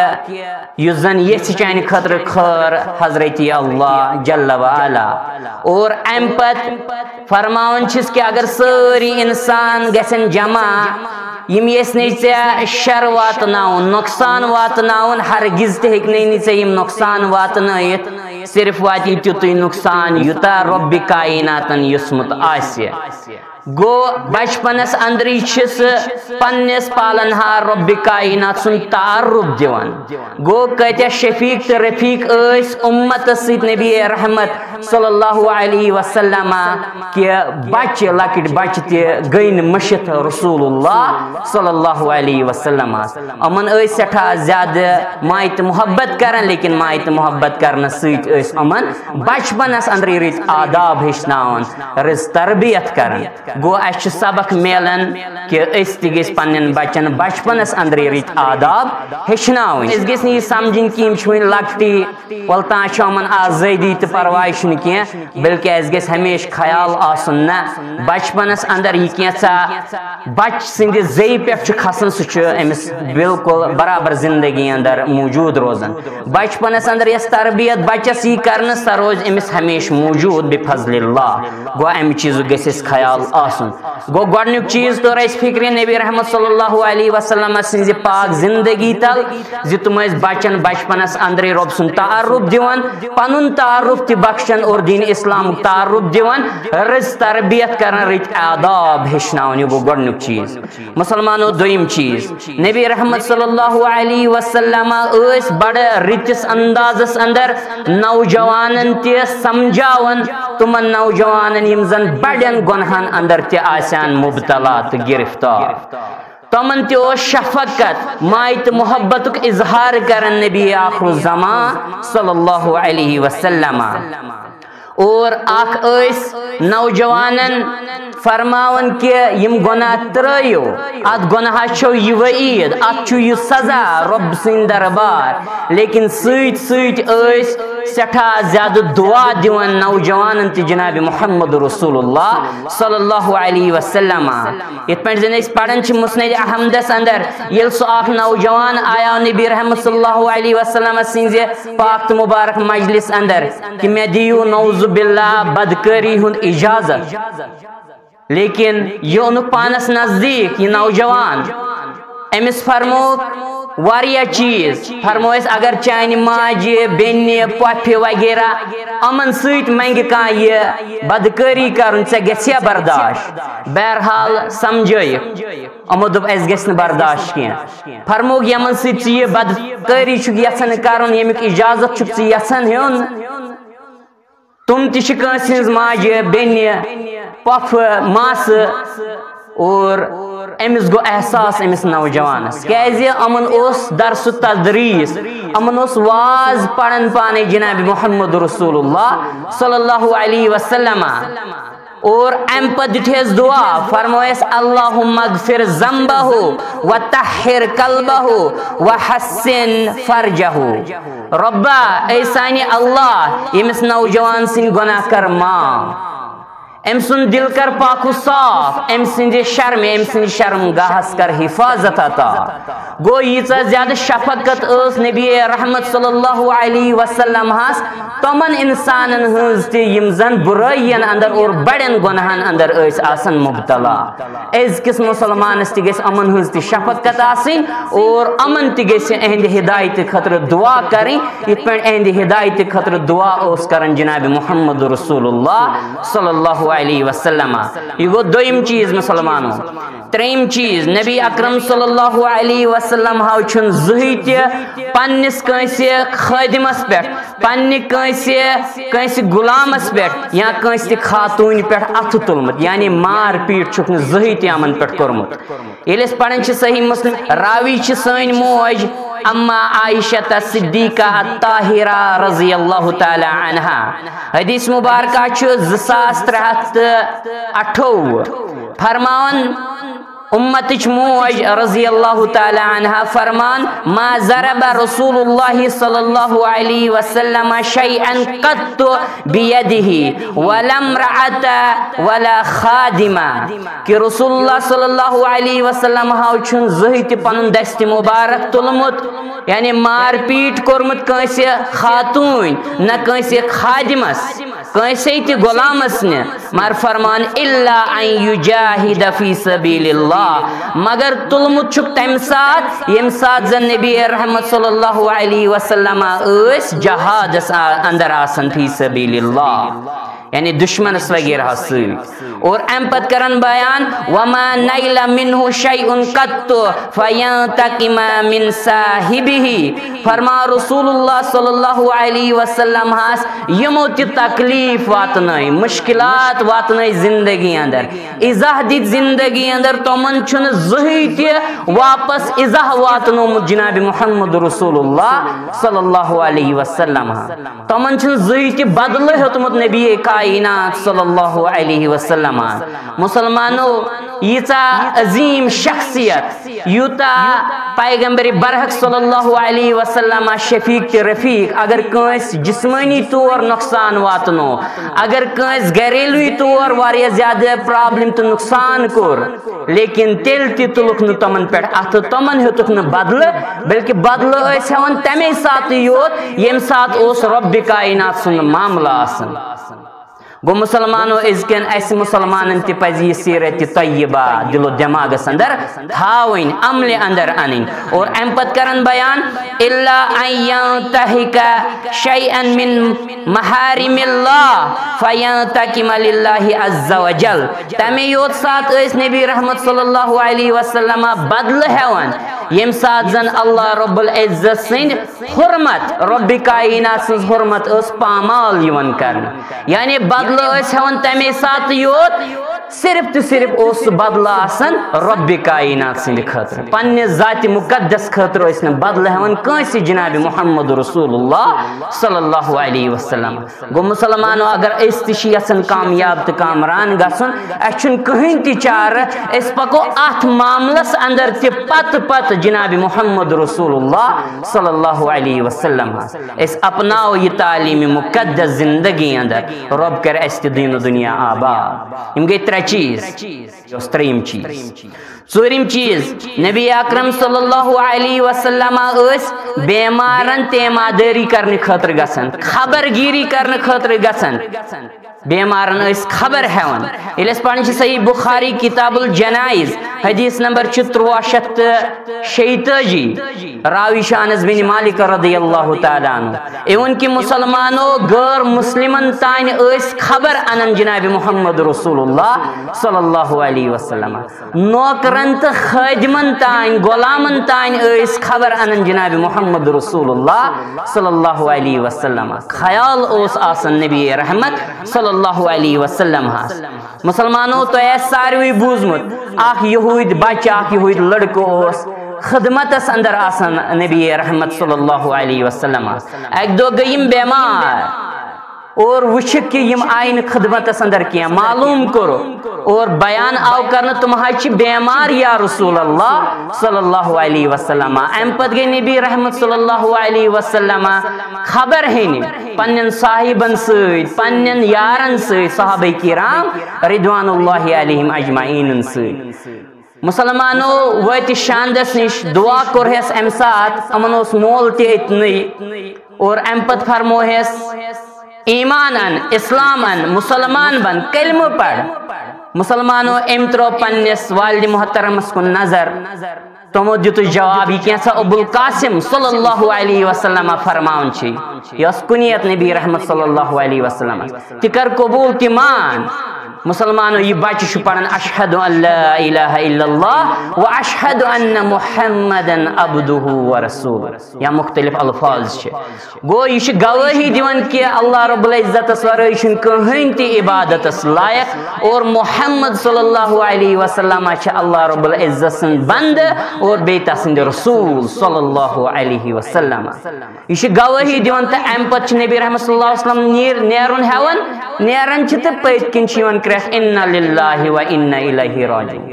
یُس زن یژھِ چانہِ خٲطرٕ خٲر، حضرت اللہ جل وعلا۔ اور امہِ پتہٕ فرماوان چھِس کہِ اگر سٲری انسان گژھن جمع، یِم یژھنے ژےٚ شر واتناوُن، نۄقصان واتناوُن، ہرگز تہِ ہیٚکنے نہٕ ژےٚ یِم نۄقصان واتنٲیِتھ، صرف واتی تیُتُے نۄقصان یوٗتاہ رۄبِ کائناتن یوٚژھمُت آسہِ۔ گوٚو بچپنس اندرٕے چھِ سُہ پننِس پالن ہار رۄبِ کائنات سُنٛد تعارُف دِوان۔ گوٚو کۭتیاہ شفیق تہٕ رفیق ٲسۍ اُمتس سۭتۍ نبی رحمت صلی اللہ علیہ وسلم کہِ بچہِ، لۄکٕٹۍ بچہِ تہِ گٔے نہٕ مٔشِتھ رسول اللہ صلی اللہ علیہ وسلمس۔ یِمن ٲسۍ سٮ۪ٹھاہ زیادٕ ماے تہٕ محبت کران، لیکن ماے تہٕ محبت کرنس سۭتۍ ٲسۍ یِمن بچپنس اندرٕے رٕتۍ آداب ہیٚچھناوان، رٕژ تربیت کران۔ گوٚو اسہِ چھُ سبق میلان کہِ أسۍ تہِ گٔژھۍ پننٮ۪ن بچن بچپنس اندرٕے رٕتۍ آداب ہیٚچھناوٕنۍ۔ أسۍ گٔژھۍ نہٕ یہِ سمجھٕنۍ کہِ یِم چھِ وُنہِ لۄکٹی، ولہٕ تام چھُ یِمن آزٲدی تہٕ پرواے چھُنہٕ کینٛہہ، بلکہِ اسہِ گژھِ ہمیشہِ خیال آسُن، نہ، بچپنس اندر یہِ کینٛژھا بچہٕ سٕنٛدِ زیٚیہِ پٮ۪ٹھ چھُ کھسان، سُہ چھُ أمِس بالکل برابر زندگی اندر موجود روزان۔ بچپنس اندر یۄس تربیت بچس یی کرنہٕ، سۄ روزِ أمِس ہمیشہِ موجود بفضل اللہ۔ گوٚو امہِ چیٖزُک گژھِ اسہِ خیال آسُن۔ گوٚو گۄڈنیُک چیٖز توٚر اسہِ فکرِ نبی رحمت صلی اللہ علیہ وسلم سٕنٛزِ پاک زندگی تل زِ تِم ٲسۍ بچن بچپنس اندرے رۄب سُنٛد تعارُف دِوان، پنُن تعارُف تہِ بخشان اور دین اسلامُک تعارُف دِوان، رٕژ تربیت کران، رٕتۍ آداب ہیٚچھناوان۔ یہِ گوٚو گۄڈنیُک چیٖز۔ مسلمانو، دوٚیِم چیٖز، نبی رحمت صلی اللہ علیہ وسلم ٲسۍ بڑٕ رٕتِس اندازس اندر نوجوانن تہِ سمجھاوان، تِمن نوجوانن یِم زن بڑٮ۪ن گۄنہن اندر تہِ آسن مبتلا تہٕ گرفتار۔ تِمن تہِ اوس شفقت، ماے تہٕ محبتُک اظہار کران نبی آخر الزمان صلی اللہ علیہ وسلم۔ اور اکھ ٲسۍ نوجوانن فرماوان کہِ یِم گۄناہ ترٲیِو، اتھ گۄناہس چھو یہِ وعید، اتھ چھُ یہِ سزا رۄب سٕنٛدِ دربار۔ لیکن سۭتۍ سۭتۍ ٲسۍ سٮ۪ٹھاہ زیادٕ دعا دِوان نوجوانن تہِ جناب محمد رسول اللہ صلی اللہ علیہ وسلم۔ یِتھ پٲٹھۍ زن أسۍ پران چھِ مسند احمدس اندر، ییٚلہِ سُہ اکھ نوجوان آیاو نبی رحمت صلی اللہ علیہ وسلم سٕنٛزِ پاک تہٕ مبارک مجلس اندر کہِ مےٚ دِیِو نعوذ باللہ بدکٲری ہُنٛد اجازت۔ لیکن یہِ اوٚنُکھ پانس نزدیٖک یہِ نوجوان، أمِس فرموو واریاہ چیٖز، فرموو اَسہِ اگر چانہِ ماجہِ، بیٚنہِ، پۄپھِ وغیرہ یِمن سۭتۍ منٛگہِ کانٛہہ یہِ بدکٲری کرُن، ژےٚ گژھِ یا برداشت؟ بہرحال سمجھٲیِکھ، یِمو دوٚپ اَسہِ گژھِ نہٕ برداشت کینٛہہ۔ فرمووُکھ یِمن سۭتۍ ژٕ یہِ بدکٲری چھُکھ یژھان کرُن، ییٚمیُک اجازت چھُکھ ژٕ یژھان ہیوٚن، تِم تہِ چھِ کٲنٛسہِ ہٕنٛز ماجہِ، بیٚنہِ، پۄپھٕ، ماسہٕ۔ اور أمِس گوٚو احساس أمِس نوجوانس، کیازِ یِمن اوس درس و تدریس، یِمن اوس واز پران پانے جناب محمد رسول اللہ صلی اللہ علیہ وسلم۔ اور امہِ پتہٕ دِتہس دعا، فرمویس، اللہم اغفر ذنبہ و طہر قلبہ و حسن فرجہ۔ رۄبا، اے سانہِ اللہ، ییٚمِس نوجوان سٕنٛدۍ گۄناہ کر معاف، أمۍ سُنٛد دِل کر پاک و صاف، أمۍ سٕنٛدِ شرمہِ، أمۍ سٕنٛدِ شرم گاہس کر حفاظت عطا۔ گوٚو، ییٖژاہ زیادٕ شفقت ٲس نبی رحمت صلی اللہ علیہ وسلم ہس تِمن انسانن ہٕنٛز تہِ، یِم زن بُرٲیین اندر اور بڑٮ۪ن گۄناہن اندر ٲسۍ آسان مبتلا۔ أزکِس مُسلمانس تہِ گژھِ یِمن ہٕنٛز تہِ شفقت آسٕنۍ اور یِمن تہِ گژھِ اہندِ ہدایتہِ خٲطرٕ دعا کرٕنۍ، یِتھ پٲٹھۍ اہندِ ہدایتہِ خٲطرٕ دعا اوس کران جناب محمد رسول اللہ صلی اللہ علیہ وسلم۔ یہِ گوٚو دوٚیِم چیٖز مُسلمانو۔ ترٛیٚیِم چیٖز، نبی اکرم صلی اللہ علیہ وسلم ہاو چھُنہٕ زٕہٕے تہِ پننِس کٲنٛسہِ خٲدِمس پٮ۪ٹھ، پننہِ کٲنٛسہِ، کٲنٛسہِ غلامس پٮ۪ٹھ یا کٲنٛسہِ تہِ خاتوٗنہِ پٮ۪ٹھ اَتھٕ تُلمُت، یعنی مار پیٖٹ چھُکھ نہٕ زٕہٕے تہِ یِمن پٮ۪ٹھ کوٚرمُت۔ ییٚلہِ أسۍ پران چھِ صحیح مسلم، راوی چھِ سٲنۍ موج اما عائشہ صدیقہ الطاہرہ رضی اللہ تعالی عنہا۔ حدیث مبارکہ چھُ زٕ ساس ترٛےٚ ہتھ تہٕ اَٹھووُہ۔ فرماوان امتٕچ موج رضی اللہ تعالی عنہا فرمان، ما ضرب رسول اللہ صلی اللہ علیہ وسلم شيئا قط بيده ولا امرأة ولا خادمة، کہ رسول اللہ صلی اللہ علیہ وسلم ہاو چھُنہٕ زٕہٕے تہِ پنُن دستِ مبارک تُلمُت، یعنی مار پیٖٹ کوٚرمُت کٲنٛسہِ خاتوٗنۍ، نہ کٲنٛسہِ خادمس، کٲنٛسے تہِ غلامس نہٕ، مگر فرمان، الا ان يجاهد في سبيل الله، مگر تُلمُت چھُکھ تمہِ ساتہٕ ییٚمہِ ساتہٕ زن نبی رحمت صلی اللہ علیہ وسلم ٲسۍ جہادس آ-، اندر آسان فی سبیل اللہ، یعنی دشمنس وغیرہ سۭتۍ۔ اور امہِ پتہٕ کران بیان، وما نيل منه شيء قط فينتقم من صاحبه۔ فرمان رسول اللہ صلی اللہ علیہ وسلم ہس یِمو تہِ تکلیف واتنٲے، مشکلات واتنٲے زندگی اندر، ایزاہ دِتۍ زندگی اندر، تِمن چھُنہٕ زٕہٕے تہِ واپس ایزاہ واتنومُت جناب محمد رسول اللہ صلی اللہ علیہ وسلم۔ تِمن چھُنہٕ زٕہٕے تہِ بدلہٕ ہیوٚتمُت نبی کائنات صلی اللہ علیہ وسلم۔ مسلمانو، ییٖژاہ عظیٖم شخصیت، یوٗتاہ پیغمبر برحق صلی اللہ علیہ وسلم شفیق تہٕ رفیق، اگر کٲنٛسہِ جسمٲنی طور نۄقصان واتنو، اگر کٲنٛسہِ گھریلوی طور واریاہ زیادٕ پرابلم تہٕ نۄقصان کوٚر، لیکن تیٚلہِ تہِ تُلُکھ نہٕ تِمن پٮ۪ٹھ اَتھٕ، تِمن ہیوٚتُکھ نہٕ بدلہٕ، بلکہِ بدلہٕ ٲسۍ ہٮ۪وان تَمے ساتہٕ یوت، ییٚمہِ ساتہٕ اوس رۄبِ کائنات سُنٛد معاملہٕ آسان۔ گوٚو مسلمانو، أزکٮ۪ن اَسہِ مسلمانن تہِ پزِ یہِ سیرت طیبہ دِل و دٮ۪ماغس اندر تھاوٕنۍ، عملہِ اندر انٕنۍ۔ اور امہِ پتہٕ کرن بیان، الا ان ينتهك شيئا من محارم الله فينتقم لله عز وجل۔ تمے یوت ساتہٕ ٲسۍ نبی رحمت صلی اللہ علیہ وسلم بدلہٕ ہٮ۪وان، ییٚمہِ ساتہٕ زن اللہ رب العزت سٕنٛدۍ حرمت، رۄبِ کائنات سٕنٛز حرمت ٲس پامال یِوان کرنہٕ۔ یعنی بدلہٕ ٲسۍ ہٮ۪وان تمے ساتہٕ یوت، صرف تہٕ صرف اوس سُہ بدلہٕ آسان رۄبِ کائنات سٕنٛدِ خٲطرٕ۔ پننہِ ذاتِ مقدس خٲطرٕ ٲسۍ نہٕ بدلہٕ ہٮ۪وان کٲنٛسہِ جناب محمد رسول اللہ صلی اللہ علیہ وسلم۔ گوٚو مسلمانو، اگر أسۍ تہِ چھِ یژھان کامیاب تہٕ کامران گژھُن، اَسہِ چھُنہٕ کٕہٕنۍ تہِ چارٕ، أسۍ پکو اَتھ معاملس اندر تہِ پتہٕ پتہٕ جناب محمد رسول اللہ صلی اللہ علیہ وسلم۔ أسۍ اپناو یہِ تعلیٖم مقدس زندگی اندر، رۄب کرِ اَسہِ تہِ دیٖن و دُنیا آباد۔ یِم گٔے ترٛےٚ چیٖز۔ یہِ اوس ترٛیٚیِم چیٖز۔ ژوٗرِم چیٖز، نبی اکرم صلی اللہ علیہ وسلم ٲسۍ بیمارن تیمادٲری کرنہٕ خٲطرٕ گژھان، خبر گیٖری کرنہٕ خٲطرٕ گژھان۔ بیمارن ٲسۍ خبر ہٮ۪وان۔ ییٚلہِ أسۍ پران چھِ صحیح بخاری کتاب الجنائز، حدیث نمبر چھُ تُرٛواہ شیٚتھ تہٕ شیٚیہِ تٲجی، راوی چھُ انس بن مالک رضی اللہ تعالیٰ عنہ۔ اِوٕن کہِ مسلمانو، غٲر مسلمن تانۍ ٲسۍ خبر انان جناب محمد رسول اللہ صلی اللہ علیہ وسلم۔ نوکرن تہٕ خٲدمن تانۍ، غلامن تانۍ ٲسۍ خبر انان جناب محمد رسول اللہ صلی اللہ علیہ وسلم۔ خیال اوس آسان نبی رحمت صلی اللہ علیہ وسلم ہس۔ مسلمانو، تۄہہِ آسہِ ساروٕے بوٗزمُت، اکھ یہوٗدۍ بچہٕ، اکھ یہوٗدۍ لڑکہٕ اوس خدمتس اندر آسان نبی رحمت صلی اللہ علیہ وسلم۔ اکہِ دۄہ گٔے یِم بیمار۔ اور وٕچھِکھ کہِ یِم آیہِ نہٕ خدمتس اندر کینٛہہ، معلوٗم کوٚرُکھ اور بیان آو کرنہٕ، تِم حظ چھِ بیمار یا رسول اللہ صلی اللہ علیہ وسلم۔ امہِ پتہٕ گٔے نبی رحمت صلی اللہ علیہ وسلم خبر ہینہِ پننٮ۪ن صاحبن سۭتۍ، پننٮ۪ن یارن سۭتۍ، صحابہ کرام رضوان اللہ علیہم اجمعینن سۭتۍ۔ مسلمانو وٲتۍ شاندس نِش، دعا کوٚرہس امہِ ساتہٕ، یِمن اوس مول تہِ أتنٕے، اور امہِ پتہٕ فرموہس، ایمان ان، اسلام ان، مسلمان بن، کلمہٕ پڑھ۔ مسلمانو، أمۍ ترٲو پننِس والد محترمس کُن نظر، تِمو دیُتُس جواب، یہِ کینٛژھا ابوالقاسم صلی اللہ علیہ وسلم فرماوان چھِ، یہِ ٲس کنیت نبی رحمت صلی اللہ علیہ وسلم، تہِ کر قبول، تہِ مان۔ مسلمانو، یہِ بچہِ چھُ پران، اشہد ان لا الہ الا اللہ و اشہد ان محمدن عبدہ و رسولہ، یا مختلف الفاظ چھِ۔ گوٚو، یہِ چھُ گوٲہی دِوان کہِ اللہ رب العزتس ورٲے چھُنہٕ کٕہٕنۍ تہِ عبادتس لایق، اور محمد صلی اللہ علیہ وسلم چھِ اللہ رب العزت سٕنٛدۍ بندٕ اور بیٚیہِ تسٕنٛدۍ رسول صلی اللہ علیہ وسلم۔ یہِ چھُ گوٲہی دِوان، تہٕ امہِ پتہٕ چھُ نبی رحمت صلی اللہ علیہ وسلم نیر-، نیرُن ہٮ۪وان، نیران چھِ تہٕ پٔتۍ کِنۍ چھِ یِوان کرٛٮ۪کھ، انا للہ و انا الیہ راجعون۔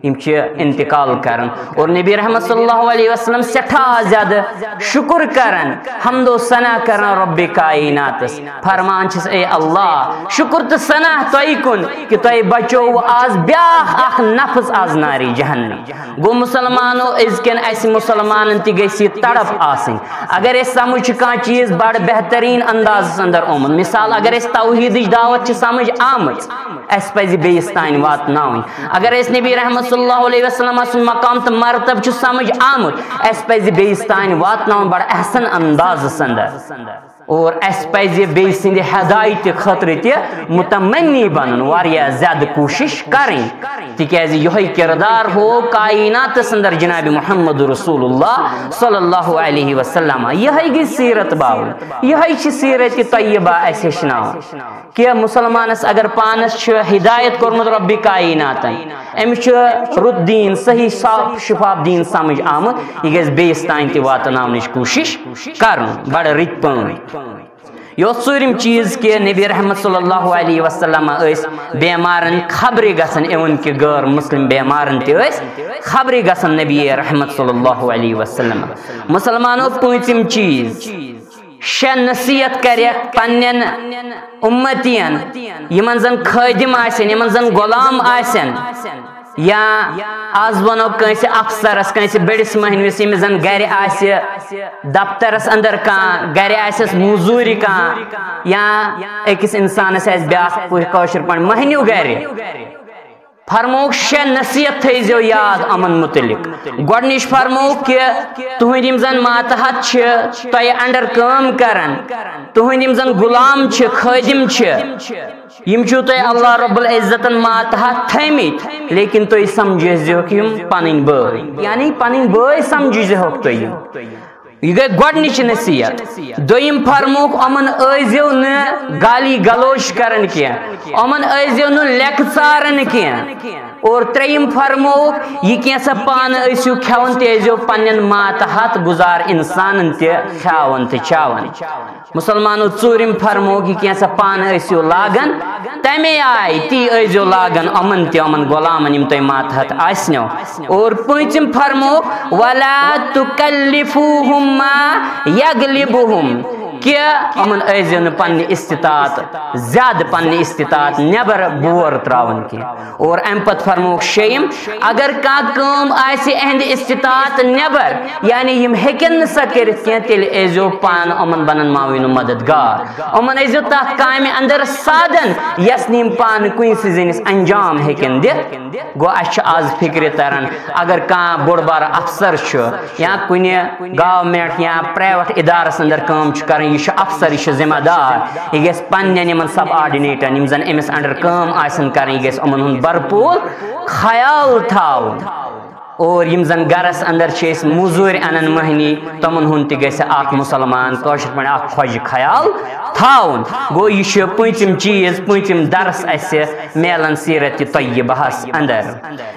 یِم چھِ انتقال کران۔ اور نبی رحمت صلی اللہ علیہ وسلم سٮ۪ٹھاہ زیادٕ شکر کران، حمد و ثنا کران رب کائناتس۔ فرمان چھِس، اے اللہ، شکر تہٕ ثنا تۄہہِ کُن کہِ تۄہہِ بچوو آز بیٛاکھ اکھ نفس از نارِ جہنم۔ گوٚو مسلمانو، أزکٮ۪ن اسہِ مسلمانن تہِ گژھِ یہِ تڑپ آسٕنۍ۔ اگر أسۍ سمجھ چھِ کانٛہہ چیٖز بڑٕ بہتریٖن اندازس اندر آمُت، مثال، اگر أسۍ توحیدٕچ دعوت چھِ سمجھ آمٕژ، اسہِ پزِ بیٚیِس تام واتناوٕنۍ۔ اگر اسہِ نبی رحمت صلی اللہ علیہ وسلم سُنٛد مقام تہٕ مرتبہٕ چھُ سمجھ آمُت، اسہِ پزِ بیٚیِس تام واتناوُن بڑٕ احسن اندازس اندر۔ اور اسہِ پزِ بیٚیہِ سٕنٛدِ ہدایتہِ خٲطرٕ تہِ متمنی بنُن، واریاہ زیادٕ کوٗشش کرٕنۍ، تِکیازِ یِہوٚے کردار ہوو کائناتس اندر جناب محمد رسول اللہ صلی اللہ علیہ وسلم۔ یِہوٚے گٔے سیرت باوٕنۍ، یِہوٚے چھِ سیرت طیبہ اسہِ ہیٚچھناوان۔ کہِ مسلمانس اگر پانس چھُ ہدایت کوٚرمُت رب کائناتن، أمِس چھُ رُت دیٖن، صحیح صاف شفاف دیٖن سمجھ آمُت، یہِ گژھِ بیٚیِس تام تہِ واتناونٕچ کوٗشش کرُن بڑٕ رٕتۍ پٲٹھۍ۔ یہِ اوس ژوٗرِم چیٖز کہِ نبی رحمت صلی اللہ علیہ وسلم ٲسۍ بیمارن خبرِ گژھان، اِوٕن کہِ غٲر مسلم بیمارن تہِ ٲسۍ خبرِ گژھان نبی رحمت صلی اللہ علیہ وسلم۔ مسلمانو، پوٗنٛژِم چیٖز، شےٚ نصیحت کرٮ۪کھ پننٮ۪ن امتین، یِمن زن خٲدِم آسن، یِمن زن غلام آسن، یا آز ونو کٲنٛسہِ افسرس، کٲنٛسہِ بٔڑِس مٔہنوِس، ییٚمِس زن گرِ آسہِ دفترس اندر کانٛہہ، گرِ آسٮ۪س موٚزوٗرِ کانٛہہ، یا أکِس انسانس آسہِ بیٛاکھ پٲٹھۍ کٲشِر پٲٹھۍ مٔہنیوٗ گرِ۔ فرمووُکھ، شےٚ نصیحت تھٲیزیو یاد یِمن متعلق۔ گۄڈٕنِچ فرمووُکھ کہِ تُہنٛدۍ یِم زن ماتحت چھِ، تۄہہِ under کٲم کران، تُہنٛدۍ یِم زن غلام چھِ، خٲدِم چھِ، یِم چھِو تۄہہِ اللہ رب العزتن ماتحت تھٲمٕتۍ، لیکن تُہۍ سمجھزیوکھ یِم پنٕنۍ بٲے، یعنی پنٕنۍ بٲے سمجھزیوکھ تُہۍ یِم۔ یہِ گٔے گۄڈٕنِچ نصیحت۔ دوٚیِم فرمووُکھ، یِمن ٲسۍزیو نہٕ گالی گلوچ کران کینٛہہ، یِمن ٲسۍزیو نہٕ لیٚکہٕ ژاران کینٛہہ۔ اور ترٛیٚیِم فرمووُکھ، یہِ کینٛژھا پانہٕ ٲسِو کھٮ۪وان، تہِ ٲسۍزیو پننٮ۪ن ماتحت گُزار انسانن تہِ کھیاوان تہٕ چاوان۔ مسلمانو، ژوٗرِم فرمووُکھ، یہِ کینٛژھا پانہٕ ٲسِو لاگان، تَمے آیہِ تی ٲسۍزیو لاگان یِمن تہِ، یِمن غلامن، یِم تۄہہِ ماتحت آسنو۔ اور پوٗنٛژِم فرمووُکھ، ولا تکلفوہم ما یغلبہم، کہِ یِمن ٲسۍزیو نہٕ پننہِ استطاعت، زیادٕ پننہِ استطاعت نٮ۪بر بور تراوان کینٛہہ۔ اور امہِ پتہٕ فرمووُکھ شیٚیِم، اگر کانٛہہ کٲم آسہِ اہندِ استطاعت نٮ۪بر، یعنی یِم ہیٚکن نہٕ سۄ کٔرِتھ کینٛہہ، تیٚلہِ ٲسۍزیو پانہٕ یِمن بنن معاوِن و مددگار۔ یِمن ٲسۍزیو تتھ کامہِ اندر سادن، یۄس نہٕ یِم پانہٕ کُنہِ سٕے زٔنِس انجام ہیٚکن دِتھ۔ گوٚو، اسہِ چھُ آز فکرِ تران، اگر کانٛہہ بوٚڑ بارٕ افسر چھُ یا کُنہِ government یا private ادارس اندر کٲم چھُ کران، یہِ چھُ افسر، یہِ چھُ ذمہ دار، یہِ گژھِ پننٮ۪ن یِمن subordinateن، یِم زن أمِس under کٲم آسن کران، یہِ گژھِ یِمن ہُنٛد بھرپوٗر خیال تھاوُن۔ اور یِم زن گرس اندر چھِ أسۍ موٚزوٗرۍ انان مٔہنی، تِمن ہُنٛد تہِ گژھِ اکھ مسلمان کٲشِر پٲٹھۍ اکھ خۄش خیال تھاوُن۔ گوٚو، یہِ چھُ پوٗنٛژِم چیٖز، پوٗنٛژِم درس اسہِ میلان سیرت طیبہس اندر۔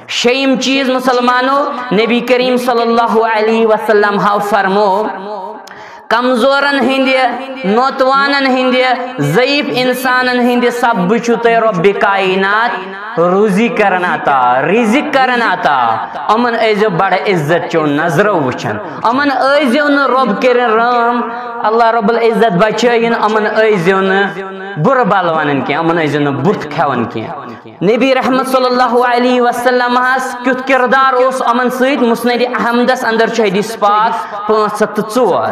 شیٚیِم چیٖز مسلمانو، نبی کریم صلی اللہ علیہ وسلم ہاو فرمو، کمزورن ہٕنٛدِ، نوتوانن ہٕنٛدِ، ضعیف انسانن ہٕنٛدِ سببہٕ چھُ تۄہہِ رۄبِ کائنات روزی کران عطا، رزق کران عطا۔ یِمن ٲسۍزیو بڑٕ عزت چیو نظرو وٕچھان، یِمن ٲسۍزیو نہٕ رۄب کٔرِن رحم، اللہ رب العزت بچٲیِن، یِمن ٲسۍزیو نہٕ بُرٕ بل ونان کینٛہہ، یِمن ٲسۍزیو نہٕ بُتھ کھٮ۪وان کینٛہہ۔ نبی رحمت صلی اللہ علیہ وسلم ہس کیُتھ کردار اوس یِمن سۭتۍ؟ مسند احمدس اندر چھُ حدیث پاک پانٛژھ ہتھ تہٕ ژور۔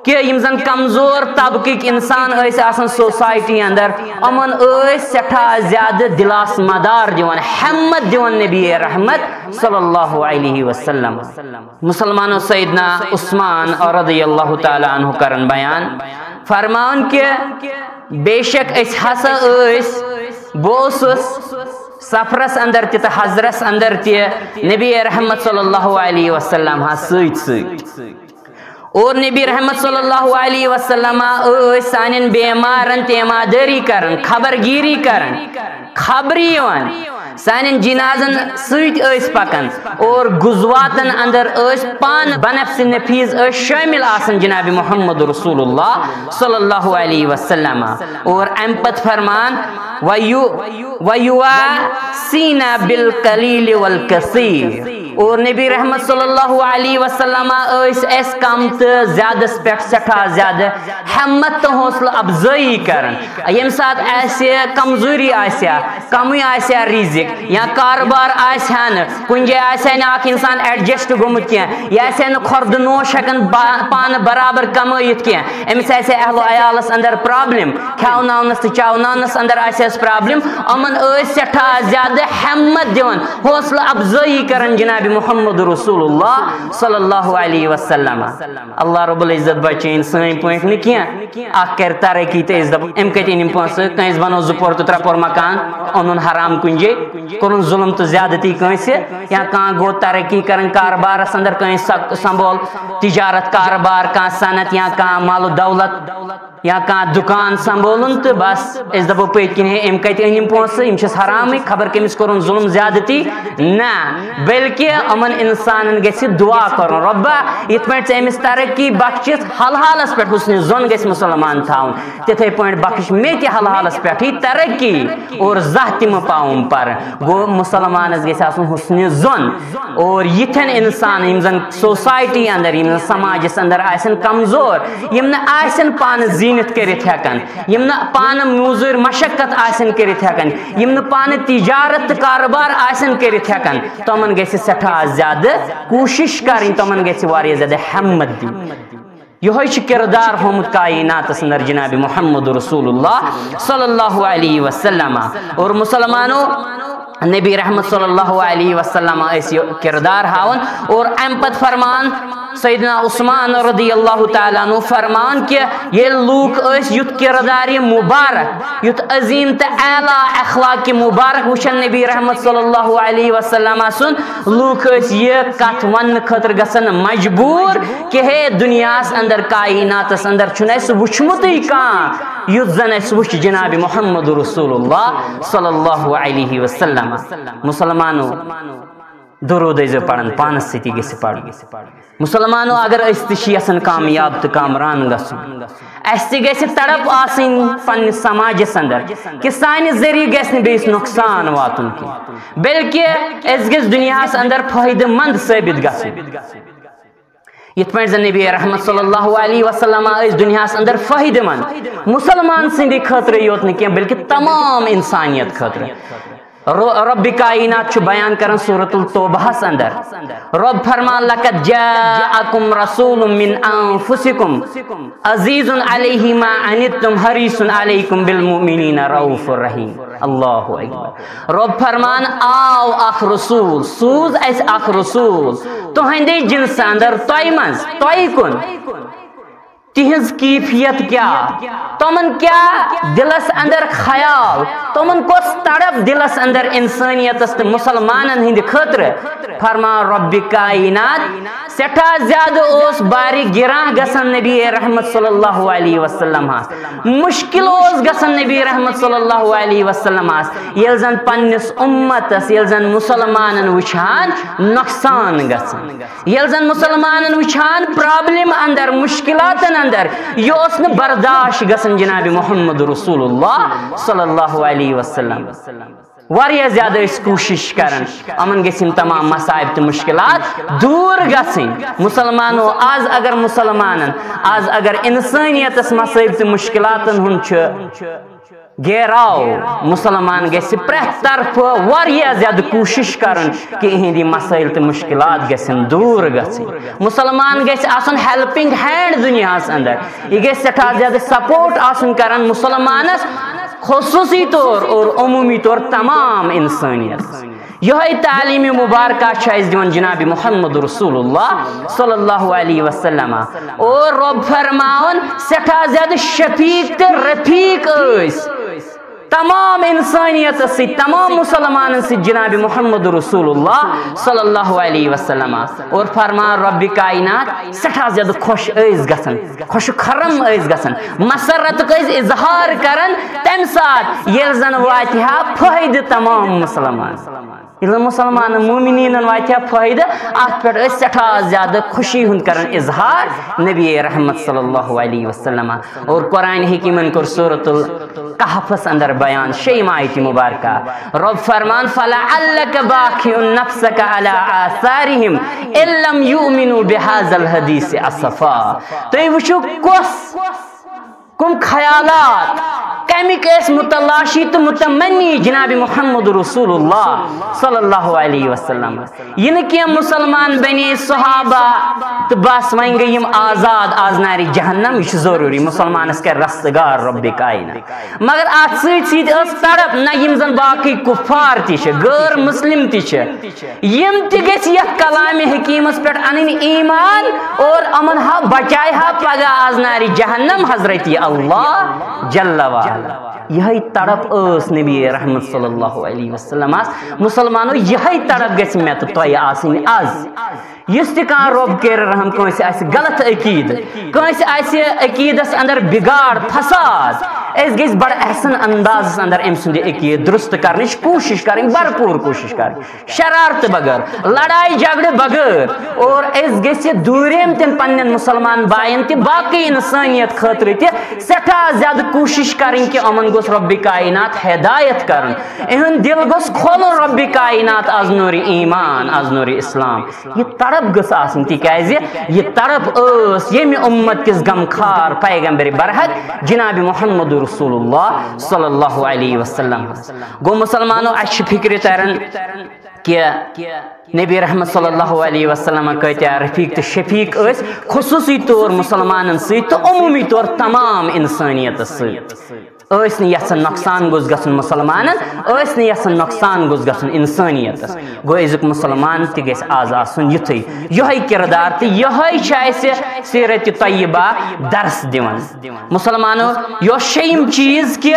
کہِ یِم زن کمزور طبقٕکۍ انسان ٲسۍ آسان سوسایٹی اندر، یِمن ٲسۍ سٮ۪ٹھاہ زیادٕ دلاس مدار دِوان، ہمت دِوان نبی رحمت صلی اللہ علیہ وسلم۔ مسلمانو، سیدنا عثمان رضی اللہ تعالیٰ عنہ کرن بیان، فرماون کہِ بے شک أسۍ ہسا ٲسۍ، بہٕ اوسُس سفرس اندر تہِ تہٕ حضرس اندر تہِ نبی رحمت صلی اللہ علیہ وسلم ہس سۭتۍ سۭتۍ۔ اور نبی رحمت صلی اللہ علیہ وسلم ٲسۍ سانٮ۪ن بیمارن تیمادٲری کران، خبرگیری کران، خبرِ یِوان، سانٮ۪ن جنازن سۭتۍ ٲسۍ پکان، اور غزواتن اندر ٲسۍ پانہٕ بنفس نفیس ٲسۍ شٲمِل آسان جناب محمد رسول اللہ صلی اللہ علیہ وسلم۔ اور امہِ پتہٕ فرمان، وَيُ-، وَيُوَاسِينَ بِالْقَلِيلِ وَالْكَثِيرِ۔ اور نبی رحمت صلی اللہ علیہ وسلم ٲسۍ اَسہِ کم تہٕ زیادس پٮ۪ٹھ سٮ۪ٹھاہ زیادٕ ہمت تہٕ حوصلہٕ افزٲیی کران۔ ییٚمہِ ساتہٕ اَسہِ کمزوری آسہِ ہا، کمٕے آسہِ ہا رزق یا کاربار آسہِ ہا نہٕ، کُنہِ جایہِ آسہِ ہا نہٕ اکھ انسان adjust گوٚمُت کینٛہہ، یہِ آسہِ ہا نہٕ خۄردٕ نوش ہٮ۪کان با-، پانہٕ برابر کمٲیِتھ کینٛہہ، أمِس آسہِ ہا اہل و عیالس اندر problem، کھٮ۪وناونس تہٕ چاوناونس اندر آسہِ ہس problem۔ یِمن ٲسۍ سٮ۪ٹھاہ زیادٕ ہمت دِوان، حوصلہٕ افزٲیی کران جناب محمد رسول اللہ صلی اللہ علیہ وسلم۔ اللہ رب العزت بچٲیِن سٲنۍ پٲٹھۍ نہٕ کینٛہہ۔ اکھ کرِ ترقی تہٕ أسۍ دپو، أمۍ کتہِ أنۍ یِم پونٛسہٕ؟ کٲنٛسہِ بنوو زٕ پور تہٕ ترٛےٚ پور مکان، اوٚنُن حرام کُنجے، کوٚرُن ظلم تہٕ زیادتی کٲنٛسہِ، یا کانٛہہ گوٚو ترقی کران کاربارس اندر، کٲنٛسہِ سا-، سنبھول تجارت کاربار، کانٛہہ صنعت یا کانٛہہ مال و دولت، یا کانٛہہ دُکان سنبھولُن تہٕ بس أسۍ دپو پٔتۍ کِنۍ، ہے، أمۍ کتہِ أنۍ یِم پونٛسہٕ؟ یِم چھِس حرامٕے، خبر کٔمِس کوٚرُن ظلم زیادتی؟ نہ، بلکہِ یِمن انسانن گژھِ دعا کرُن، رۄبا، یِتھ پٲٹھۍ ژےٚ أمِس ترقی بخشِتھ، حل حالس پٮ۪ٹھ حسنِ ظن گژھِ مسلمان تھاوُن، تِتھے پٲٹھۍ بخش مےٚ تہِ حل حالس پٮ۪ٹھٕے ترقی اور زانٛہہ تہِ مہٕ پاوُم پرٕ۔ گوٚو مسلمانس گژھِ آسُن حسنِ ظن۔ اور یِتھٮ۪ن انسان، یِم زن سوسایٹی اندر، یِم زن سماجس اندر آسن کمزور، یِم نہٕ آسن پانہٕ زیٖنِتھ کٔرِتھ ہٮ۪کان، یِم نہٕ پانہٕ موٚزوٗرۍ مشقت آسن کٔرِتھ ہٮ۪کان، یِم نہٕ پانہٕ تجارت تہٕ کاربار آسن کٔرِتھ ہٮ۪کان، تِمن گژھِ سٮ۪ٹھاہ زیادٕ کوٗشِش کرٕنۍ، تِمن گژھِ واریاہ زیادٕ ہمت دِنۍ۔ یِہوٚے چھُ کردار ہومُت کائناتس اندر جناب محمد رسول اللہ صلی اللہ علیہ وسلم۔ اور مسلمانو، نبی رحمت صلی اللہ علیہ وسلم ٲسۍ یہِ کردار ہاوان۔ اور امہِ پتہٕ فرمان سیدنا عثمان رضی اللہ تعالیٰ عنہ فرمان کہِ ییٚلہِ لوٗکھ ٲسۍ یُتھ کردار یہِ مبارک، یُتھ عظیم تہٕ اعلیٰ اخلاق مبارک وٕچھان نبی رحمت صلی اللہ علیہ وسلم سُنٛد، لوٗکھ ٲسۍ یہِ کتھ وننہٕ خٲطرٕ گژھان مجبوٗر کہِ ہے، دُنیاہس اندر، کائناتس اندر چھُنہٕ اَسہِ وٕچھمُتٕے کانٛہہ یُتھ زن اَسہِ وٕچھ جناب محمد رسول اللہ صلی اللہ علیہ وسلم۔ مسلمانو، درود ٲسۍزیو پران، پانس سۭتی گژھِ پرُن۔ مسلمانو، اگر أسۍ تہِ چھِ یژھان کامیاب تہٕ کامران گژھُن، اَسہِ تہِ گژھِ تڑپ آسٕنۍ پننِس سماجس اندر کہِ سانہِ ذٔریعہٕ گژھِ نہٕ بیٚیِس نۄقصان واتُن کینٛہہ، بلکہِ أسۍ گژھِ دُنیاہس اندر فٲیدٕ مند ثٲبت گژھٕنۍ۔ یِتھ پٲٹھۍ زن نبی رحمت صلی اللہ علیہ وسلم ٲسۍ دُنیاہس اندر فٲیدٕ مند، مسلمان سٕنٛدِ خٲطرٕ یوت نہٕ کینٛہہ بلکہِ تمام انسانیت خٲطرٕ۔ رو-، رب کائنات چھُ بیان کران سورۃ التوبہس اندر، رب فرمان، لقد جاءکم رسول من انفسکم عزیز علیہ ما عنتم حریص علیکم بالمؤمنین رؤوف الرحیم۔ اللہ اکبر۔ رب فرمان، آو اکھ رسول، سوٗز اَسہِ اکھ رسول تُہنٛدے جنسہٕ اندر، تۄہہِ منٛز، تۄہہِ کُن۔ تِہنٛز کیفیت کیٛاہ؟ تِمن کیٛاہ دلس اندر خیال؟ تِمن کۄس تڑپ دلس اندر انسانیتس تہٕ مسلمانن ہٕنٛدِ خٲطرٕ؟ فرمان رب کائنات، سٮ۪ٹھاہ زیادٕ اوس بارِ گِراں گژھان نبی رحمت صلی اللہ علیہ وسلم ہس، مشکل اوس گژھان نبی رحمت صلی اللہ علیہ وسلم ہس، ییٚلہِ زن پننِس اُمتس، ییٚلہِ زن مسلمانن وٕچھان نۄقصان گژھان، ییٚلہِ زن مسلمانن وٕچھان پرابلم اندر، مشکلاتن اندر، یہِ اوس نہٕ برداشت گژھان جناب محمد رسول اللہ صلی اللہ علیہ وسلم۔ واریاہ زیادٕ ٲسۍ کوٗشِش کران، یِمن گٔژھۍ یِم تمام مصائب تہٕ مُشکِلات دوٗر گژھٕنۍ۔ مُسلمانو، آز اگر مُسلمانن، آز اگر اِنسٲنیتس مصائب تہٕ مُشکِلاتن ہُنٛد چھُ گیراو، مُسلمان گژھِ پرٛٮ۪تھ طرفہٕ واریاہ زیادٕ کوٗشِش کرُن کہِ یِہِنٛدۍ یِم مسائل تہٕ مُشکِلات گژھن دوٗر گژھٕنۍ۔ مُسلمان گژھِ آسُن ہیلپنگ ہینڈ دُنیاہس اندر، یہِ گژھِ سٮ۪ٹھاہ زیادٕ سپورٹ آسُن کران مُسلمانس، خصوٗصی طور اور عموٗمی طور تمام اِنسٲنیت۔ یِہوٚے تعلیٖم مُبارکہ چھُ اَسہِ دِوان جناب محمد رسول اللہ صلی اللہ علیہ وسلم۔ اور رۄب فرماوان، سٮ۪ٹھاہ زیادٕ شفیق تہٕ رفیق ٲسۍ تمام اِنسٲنیتس سۭتۍ، تمام مُسلمانن سۭتۍ جناب محمد رسول اللہ صلی اللہ علیہ وسلم۔ اور فرمان رۄبِ کائنات، سٮ۪ٹھاہ زیادٕ خۄش ٲسۍ گژھان، خۄش خرم ٲسۍ گژھان، مسرتُک ٲسۍ اظہار کران تمہِ ساتہٕ، ییٚلہِ زن واتہِ ہا فٲیدٕ تمام مُسلمان، ییٚلہِ زن مُسلمانن، مومنیٖنن واتہِ ہا فٲیدٕ، اتھ پٮ۪ٹھ ٲسۍ سٮ۪ٹھاہ زیادٕ خوشی ہُنٛد کران اظہار نبی رحمت صلی اللہ علیہ وسلم۔ اور قرآن حکیمن کوٚر سورۃ الکہفس اندر بیان شیٚیِم آیت مبارکہ، رۄب فرمان، فلعلک باخع نفسک علی آثارہم ان لم یؤمنوا بہذا الحدیث اسفا۔ تُہۍ وٕچھِو کۄس، کم خیالات، کمِکۍ ٲسۍ متلاشی تہٕ متمنی جناب محمد رسول اللہ صلی اللہ علیہ وسلم۔ یہِ نہٕ کینٛہہ مُسلمان بنے صحابہ تہٕ بس وۄنۍ گٔے یِم آزاد از نارِ جہنم، یہِ چھُ ضروٗری، مُسلمانس کرِ رستگار رۄبِ کائنات۔ مگر اتھ سۭتۍ سۭتۍ ٲس تڑپ، نہ یِم زن باقٕے کفار تہِ چھِ، غٲر مسلم تہِ چھِ، یِم تہِ گژھِ یتھ کلامِ حکیمس پٮ۪ٹھ انٕنۍ ایمان اور یِمن ہا بچایہِ ہا پگاہ از نارِ جہنم حضرت اللہ جل وعلا۔ یِہے تڑپ ٲس نبی رحمت صلی اللہ علیہ وسلمس، مُسلمانو، یِہے تڑپ گژھِ مےٚ تہٕ تۄہہِ آسٕنۍ از۔ یُس تہِ کانٛہہ رۄب کَرِ رحم، کٲنٛسہِ آسہِ غلط عقیٖدٕ، کٲنٛسہِ آسہِ عقیٖدس اندر بگاڑ، فساد، أسۍ گٔژھۍ بڑٕ احسن اندازس اندر أمۍ سُنٛد یہِ عقیٖدٕ درست کرنٕچ کوٗشش کرٕنۍ، بھرپوٗر کوٗشش کرٕنۍ، شرارتہٕ بغٲر، لڑایہِ جھگڑٕ بغٲر۔ اور أسۍ گٔژھۍ دوٗریم تِم پننٮ۪ن مُسلمان باین تہِ، باقٕے اِنسٲنیت خٲطرٕ تہِ سٮ۪ٹھاہ زیادٕ کوٗشِش کرٕنۍ کہِ یِمن گوٚژھ رۄبِ کائنات ہدایت کرُن، یِہُنٛد دِل گوٚژھ کھولُن رۄبِ کائنات از نوٗرِ ایمان، از نوٗرِ اسلام۔ یہِ تڑپ گٔژھ آسٕنۍ، تِکیازِ یہِ تڑپ ٲس ییٚمہِ اُمت کِس غمخار پیغمبر برحق جناب محمد رسول اللہ صلی اللہ علیہ وسلم۔ گوٚو مُسلمانو، اَسہِ چھِ فِکرِ تران کہِ نبی رحمت صلی اللہ علیہ وسلم کۭتیاہ رفیق تہٕ شفیق ٲسۍ، خصوٗصی طور مُسلمانن سۭتۍ تہٕ عموٗمی طور تمام اِنسٲنیتس سۭتۍ۔ ٲسۍ نہٕ یژھان نۄقصان گوٚژھ گژھُن مُسلمانن، ٲسۍ نہٕ یژھان نۄقصان گوٚژھ گژھُن اِنسٲنیتس۔ گوٚو أزیُک مُسلمان تہِ گژھِ آز آسُن یُتھُے۔ یِہوٚے کِردار تہٕ یِہوٚے چھِ اَسہِ سیرت طیبہ درس دِوان۔ مُسلمانو، یۄس شیٚیِم چیٖز کہِ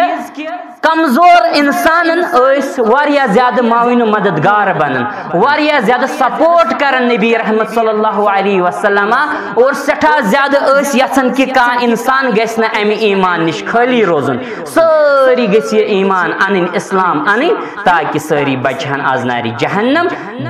کمزور انسانن ٲسۍ واریاہ زیادٕ معاون و مددگار بنان، واریاہ زیادٕ سپورٹ کران نبی رحمت صلی اللہ علیہ وسلم، اور سٮ۪ٹھاہ زیادٕ ٲسۍ یژھان کہِ کانٛہہ انسان گژھِ نہٕ امہِ ایمان نِش خٲلی روزُن، سٲری گژھِ یہِ ایمان انٕنۍ، اسلام انٕنۍ، تاکہِ سٲری بچہِ ہن از نارِ جہنم،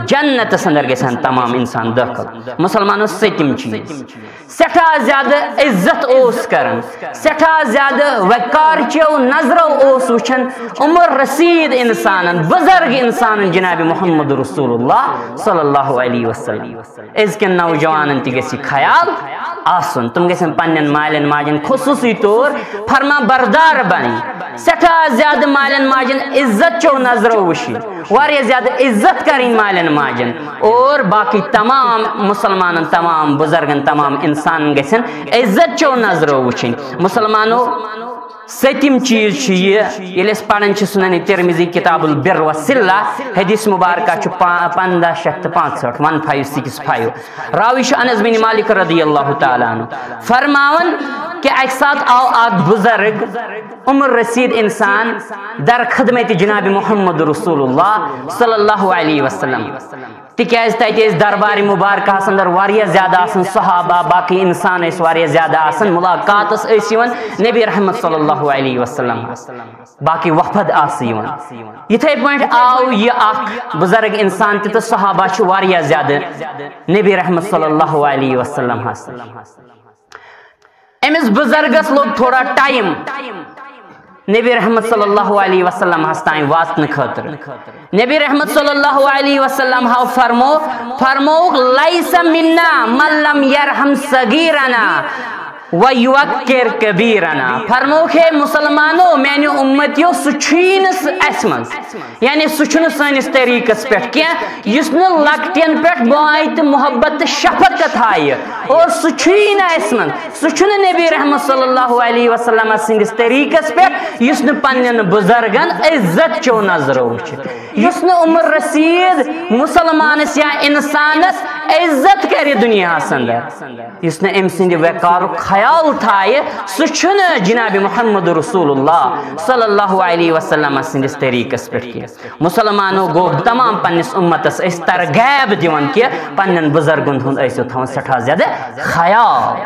جنتس اندر گژھِ ہن تمام انسان دٲخل۔ مُسلمانو، سٔتِم چیٖز، سٮ۪ٹھاہ زیادٕ عزت اوس کران، سٮ۪ٹھاہ زیادٕ وقار چیو نظرو اوس وٕچھان عمر رسید انسانن، بزرگ انسانن جناب محمد رسول اللہ صلی اللہ علیہ وسلم۔ أزکٮ۪ن نوجوانن تہِ گژھِ یہِ خیال آسُن، تِم گژھن پننٮ۪ن مالٮ۪ن ماجن خصوٗصی طور فرما بردار بنٕنۍ، سٮ۪ٹھاہ زیادٕ مالٮ۪ن ماجن عزت چیو نظرو وٕچھِنۍ، واریاہ زیادٕ عزت کرٕنۍ مالٮ۪ن ماجن، اور باقٕے تمام مُسلمانن، تمام بُزرگن، تمام انسانن گژھن عزت چیو نظرو وٕچھِنۍ۔ مُسلمانو، سٔتِم چیٖز چھُ یہِ، ییٚلہِ أسۍ پران چھِ سُنن ترمذی کتاب البر والصلہ، حدیث مبارکہ چھُ پا-، پنٛداہ شیٚتھ تہٕ پانٛژہٲٹھ، ون فایو سکس فایو۔ راوی چھُ انس بن مالک رضی اللہ تعالیٰ عنہ۔ فرماوان، کہ اکہِ ساتہٕ آو اکھ بُزرگ، عمر رسید انسان، در خدمت جناب محمد رسول اللہ صلی اللہ علیہ وسلم۔ تِکیازِ تَتہِ ٲسۍ دربارِ مُبارکہس اندر واریاہ زیادٕ آسان صحابہ، باقٕے انسان ٲسۍ واریاہ زیادٕ آسان، ملاقات ٲس یِوان نبی رحمت صلی اللہ علیہ وسلم، باقٕے وفد آسہٕ یِوان۔ یِتھے پٲٹھۍ آو یہِ اکھ بُزرگ انسان تہِ تہٕ صحابہ چھِ واریاہ زیادٕ نبی رحمت صلی اللہ علیہ وسلم ہس۔ أمِس بُزرگس لوٚگ تھوڑا ٹایم نبی رحمت صلی اللہ علیہ وسلم ہس تام واتنہٕ خٲطرٕ۔ نبی رحمت صلی اللہ علیہ وسلم ہو فرمو، فرمووُکھ، "لیس منا من لم یرحم صغیرنا و یوقر کبیرنا۔" فرمووُکھ، ہے مسلمانو، میانیو امتیو، سُہ چھُیی نہٕ سُہ اسہِ منٛز۔ یعنی سُہ چھُنہٕ سٲنِس طریٖقس پٮ۪ٹھ کینٛہہ، یُس نہٕ لۄکٹٮ۪ن پٮ۪ٹھ ماے تہٕ محبت تہٕ شفقت ہایہِ، اور سُہ چھُیی نہٕ اَسہِ منٛز۔ سُہ چھُنہٕ نبی رحمت صلی اللہ علیہ وسلم سٕنٛدِس طریٖقس پٮ۪ٹھ، یُس نہٕ پننٮ۪ن بُزرگن عزت چو نظرو وٕچھِ، یُس نہٕ عمر رسید مسلمانس یا انسانس عزت کرِ دُنیاہس اندر۔ یُس نہٕ أمۍ سٕنٛدِ وقارُک خیال تھایہِ، سُہ چھُنہٕ جناب محمد رسول اللہ صلی اللہ علیہ وسلم سٕنٛدِس طریٖقس پٮ۪ٹھ کینٛہہ۔ مسلمانو گوٚو تمام پننِس امتس أسۍ ترغیب دِوان کہِ پننٮ۪ن بُزرگن ہُنٛد ٲسِو تھاوان سٮ۪ٹھاہ زیادٕ خیال۔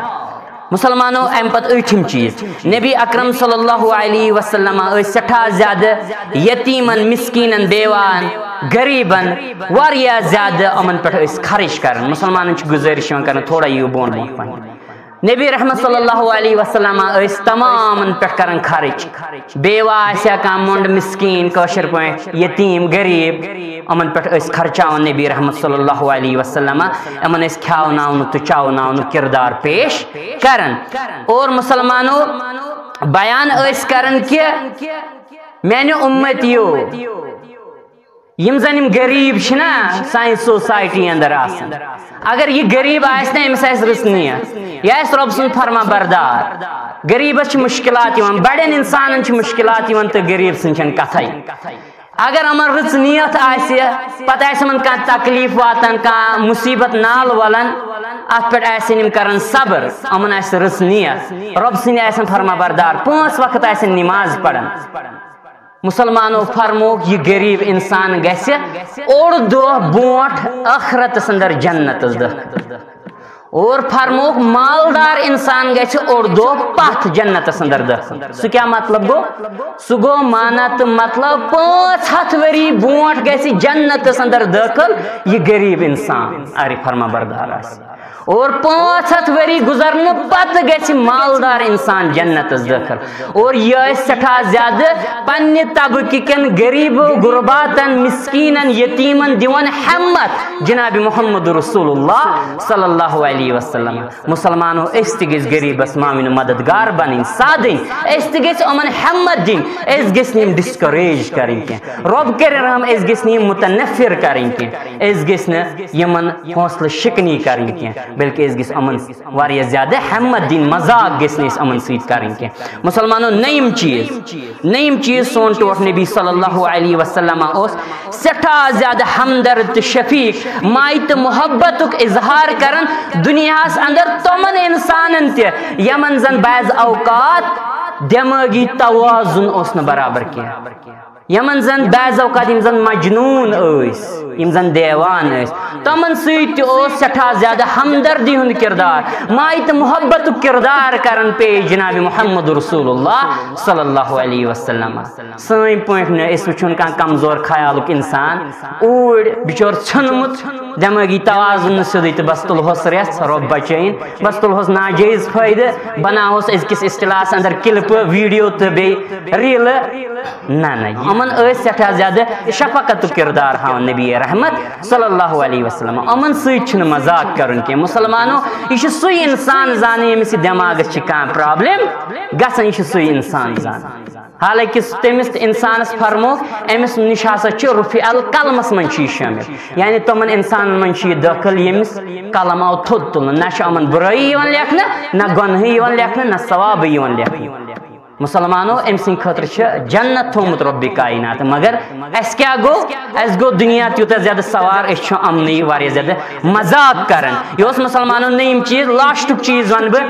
مسلمانو، امہِ پتہٕ أتھِم چیٖز، نبی اکرم صلی اللہ علیہ وسلم ٲسۍ سٮ۪ٹھاہ زیادٕ یتیٖمن، مسکیٖنن، بیوان، غریٖبن واریاہ زیادٕ یِمن پٮ۪ٹھ ٲسۍ خرٕچ کران۔ مسلمانن چھِ گُزٲرِش یِوان کرنہٕ، تھوڑا یِیِو بۄن بۄن پہن۔ نبی رحمت صلی اللہ علیہ وسلم ٲسۍ تمامن پٮ۪ٹھ کران خرٕچ۔ بیوہ آسہِ ہا کانٛہہ، مۄنڈ، مسکیٖن، کٲشِر پٲٹھۍ یتیٖم، غریٖب، یِمن پٮ۪ٹھ ٲسۍ خرچاوان نبی رحمت صلی اللہ علیہ وسلم۔ یِمن ٲسۍ کھیاوناونُک تہٕ چاوناونُک کردار پیش کران۔ اور مسلمانو بیان ٲسۍ کران کہِ میانیو امتیو، یِم زن یِم غریٖب چھِنہ سانہِ سوسایٹی اندر آسان، اگر یہِ غریٖب آسہِ نہ، أمِس آسہِ رٕژ نیت، یہِ آسہِ رۄب سُنٛد فرما بردار۔ غریٖبس چھِ مُشکلات یِوان، بڑٮ۪ن انسانن چھِ مُشکلات یِوان تہٕ غریٖب سٕنٛز چھنہٕ کتھے۔ اگر یِمن رٕژ نیت آسہِ، پتہٕ آسہِ یِمن کانٛہہ تکلیٖف واتان، کانٛہہ مُصیبت نال ولان، اتھ پٮ۪ٹھ آسن یِم کران صبر، یِمن آسہِ رٕژ نیت، رۄب سٕنٛدِ آسن فرما بردار، پانٛژھ وقت آسن نماز پران۔ مسلمانو فرمووُکھ، یہِ غریٖب انسان گژھِ اوٚڑ دۄہ برونٛٹھ ٲخرتس اندر جنتس دٲخل۔ اور فرمووُکھ، مالدار انسان گژھِ اوٚڑ دۄہ پتھ جنتس اندر دٲخل۔ سُہ کیٛاہ مطلب گوٚو؟ سُہ گوٚو معنہ تہٕ مطلب، پانٛژھ ہتھ ؤری برونٛٹھ گژھِ جنتس اندر دٲخل یہِ غریٖب انسان، اگر یہِ فرما بردار آسہِ۔ اور پانٛژھ ہتھ ؤری گُزرنہٕ پتہٕ گژھِ مالدار انسان جنتس دٲخل۔ اور یہِ ٲسۍ سٮ۪ٹھاہ زیادٕ پننہِ طبقہٕ کٮ۪ن غریٖبو غرباتن، مسکیٖنن، یتیٖمن دِوان ہمت جناب محمد رسول اللہ صلی اللہ علیہ وسلم۔ مسلمانو، أسۍ تہِ گٔژھۍ غریٖبس معاون مددگار بنٕنۍ، سادٕنۍ۔ أسۍ تہِ گٔژھۍ یِمن ہمت دِنۍ۔ أسۍ گٔژھۍ نہٕ یِم discourage کرٕنۍ کینٛہہ۔ رۄب کرِ رحم، أسۍ گٔژھۍ نہٕ یِم متنفر کرٕنۍ کینٛہہ۔ أسۍ گٔژھۍ نہٕ یِمن حوصلہٕ شکنی کرٕنۍ کینٛہہ، بلکہِ أسۍ گٔژھۍ یِمن واریاہ زیادٕ ہمت دِنۍ، مذاق گژھِ نہٕ أسۍ یِمن سۭتۍ کرٕنۍ کینٛہہ۔ مسلمانو، نٔیِم چیٖز، نٔیِم چیٖز، سون ٹوٹھ نبی صلی اللہ علیہ وسلم اوس سٮ۪ٹھاہ زیادٕ ہمدرد تہٕ شفیق، مایہِ تہٕ محبتُک اظہار کران دُنیاہس اندر تِمن انسانن تہِ، یِمن زن بعض اوقات دٮ۪مٲغی توازن اوس نہٕ برابر کینٛہہ۔ یِمن زن بعض اوقات یِم زن مجنون ٲسۍ، یِم زن دیوان ٲسۍ، تِمن سۭتۍ تہِ اوس سٮ۪ٹھاہ زیادٕ ہمدردی ہُنٛد کردار، مایہِ تہٕ محبتُک کردار کران پیش جناب محمد رسول اللہ صلی اللہ علیہ وسلم۔ سٲنۍ پٲٹھۍ نہٕ أسۍ وٕچھُن کانٛہہ کمزور خیالُک انسان، اوٗرۍ بِچور ژھیوٚنمُت، دٮ۪مٲغی توازُن نہٕ سیوٚدُے تہٕ بس تُلہوس رٮ۪ژھ، رۄب بچٲیِن، بس تُلہوس ناجٲیز فٲیدٕ، بناوہوس أزکِس اصطلاحس اندر clip، video تہٕ بیٚیہِ reel۔ نہ، نہ، یِمن ٲسۍ سٮ۪ٹھاہ زیادٕ شفقتُک کردار ہاوان نبی رحمت صلی اللہ علیہ وسلم۔ یِمن سۭتۍ چھُنہٕ مذاق کرُن کینٛہہ۔ مسلمانو، یہِ چھُ سُے انسان زانان ییٚمِس یہِ دٮ۪ماغس چھِ کانٛہہ problem گژھان، یہِ چھُ سُے انسان زانان۔ حالانکہ تٔمِس تہٕ انسانس فرمووُکھ، أمِس نِش ہسا چھُ رفیع القلمس منٛز چھُ یہِ شٲمِل، یعنی تِمن انسانن منٛز چھُ یہِ دٲخل ییٚمِس قلم آو تھوٚد تُلنہٕ۔ نہ چھُ یِمن بُرٲیی یِوان لیکھنہٕ، نہ گۄنہٕے یِوان لیکھنہٕ، نہ ثوابٕے یِوان لیکھنہٕ۔ مسلمانو، أمۍ سٕنٛدِ خٲطرٕ چھِ جنت تھوٚومُت رۄبِ کائنات، مگر اَسہِ کیٛاہ گوٚو؟ اَسہِ گوٚو دُنیا تیوٗتاہ زیادٕ سوار، أسۍ چھِ یِمنٕے واریاہ زیادٕ مذاق کران۔ یہِ اوس مسلمانو نٔیِم چیٖز۔ لاسٹُک چیٖز وَنہٕ بہٕ،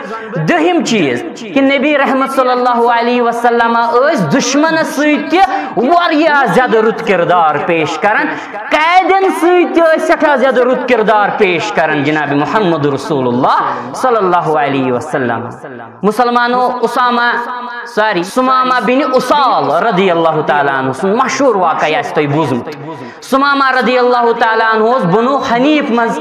دٔہِم چیٖز، کہِ نبی رحمت صلی اللہ علیہ وسلم ٲسۍ دُشمنس سۭتۍ تہِ واریاہ زیادٕ رُت کردار پیش کران، قیدین سۭتۍ تہِ ٲسۍ سٮ۪ٹھاہ زیادٕ رُت کردار پیش کران جناب محمد رسول اللہ صلی اللہ علیہ وسلم۔ مسلمانو، اسامہ، سوری، ثمامہ بن اسال رضی اللہ تعالیٰ عنہ سُنٛد مشہوٗر واقعہ آسہِ تۄہہِ بوٗزمُت۔ ثمامہ رضی اللہ تعالیٰ عنہ اوس بنو حنیف منٛز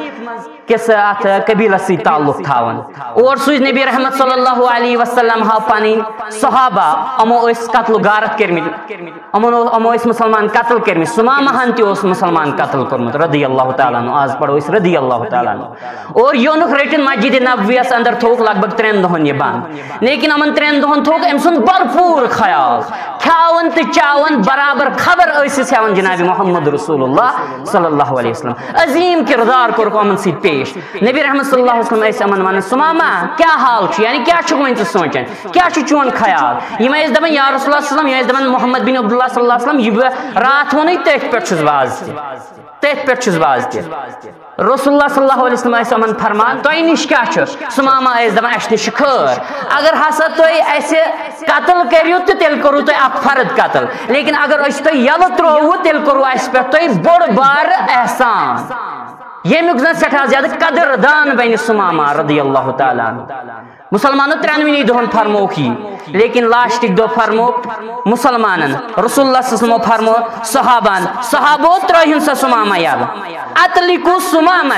کِس اتھ قبیلس سۭتۍ تعلق تھاوان۔ اور سوٗزۍ نبی رحمت صلی اللہ علیہ وسلم ہا پنٕنۍ صحابہ، یِمو ٲسۍ قتل و غارت کٔرمٕتۍ، یِمن اوس، یِمو ٲسۍ مسلمان قتل کٔرمٕتۍ، ثمامہ ہن تہِ اوس مسلمان قتل کوٚرمُت رضی اللہ تعالیٰ عنہ، آز پرو أسۍ رضی اللہ تعالیٰ عنہ۔ اور یہِ اوٚنُکھ رٔٹِتھ مسجد نبویس اندر، تھووُکھ لگ بھگ ترٛٮ۪ن دۄہن یہِ بند، لیکن یِمن ترٛٮ۪ن دۄہن تھووُکھ أمۍ سُنٛد بھرپوٗر خیال، کھیاوان تہٕ چاوان برابر، خبر ٲسِس ہٮ۪وان جناب محمد رسول اللہ صلی اللہ علیہ وسلم۔ عظیٖم کردار کوٚرُکھ یِمن سۭتۍ پیش۔ نبی رحمت صلی اللہ علیہ وسلم ٲسۍ یِمن ونان، ثمامہ، کیٛاہ حال چھُ؟ یعنی کیٛاہ چھُکھ وۄنۍ ژٕ سونچان؟ کیٛاہ چھُ چون خیال؟ یِم ٲسۍ دپان، یا رسول اللہ صلی اللہ علیہ وسلم، یِم ٲسۍ دپان، محمد بن عبداللہ صلی اللہ علیہ وسلم، یہِ بہٕ راتھ ووٚنُے، تٔتھۍ پٮ۪ٹھ چھُس بہٕ آز تہِ۔ تٔتھۍ پٮ۪ٹھ چھُس بہٕ آز تہِ۔ رسول اللہ صلی اللہ علیہ وسلم ٲسۍ یِمن فرمان، تۄہہِ نِش کیٛاہ چھُ؟ ثمامہ ٲسۍ دپان، اَسہِ نِش چھُ خٲر۔ اگر ہسا تُہۍ اَسہِ قتل کٔرِو تہٕ تیٚلہِ کوٚروٕ تۄہہِ اکھ فرد قتل، لیکن اگر أسۍ تۄہہِ یَلہٕ ترٛووٕ، تیٚلہِ کوٚروٕ اَسہِ پٮ۪ٹھ تۄہہِ بوٚڑ بارٕ احسان۔ ییٚمیُک زن سٮ۪ٹھاہ زیادٕ قدردان بنہِ ثمامہ رضی اللہ تعالیٰ عنہ۔ مسلمانو ترٛٮ۪نوٕنی دۄہن فرمووُکھ یی، لیکن لاسٹٕکۍ دۄہ فرموو مسلمانن، رسول اللہ صلی اللہ علیہ وسلمو فرموو صحابن، صحابو ترٲوہُن سا ثمامہ یلہٕ، اطلقوا ثمامہ،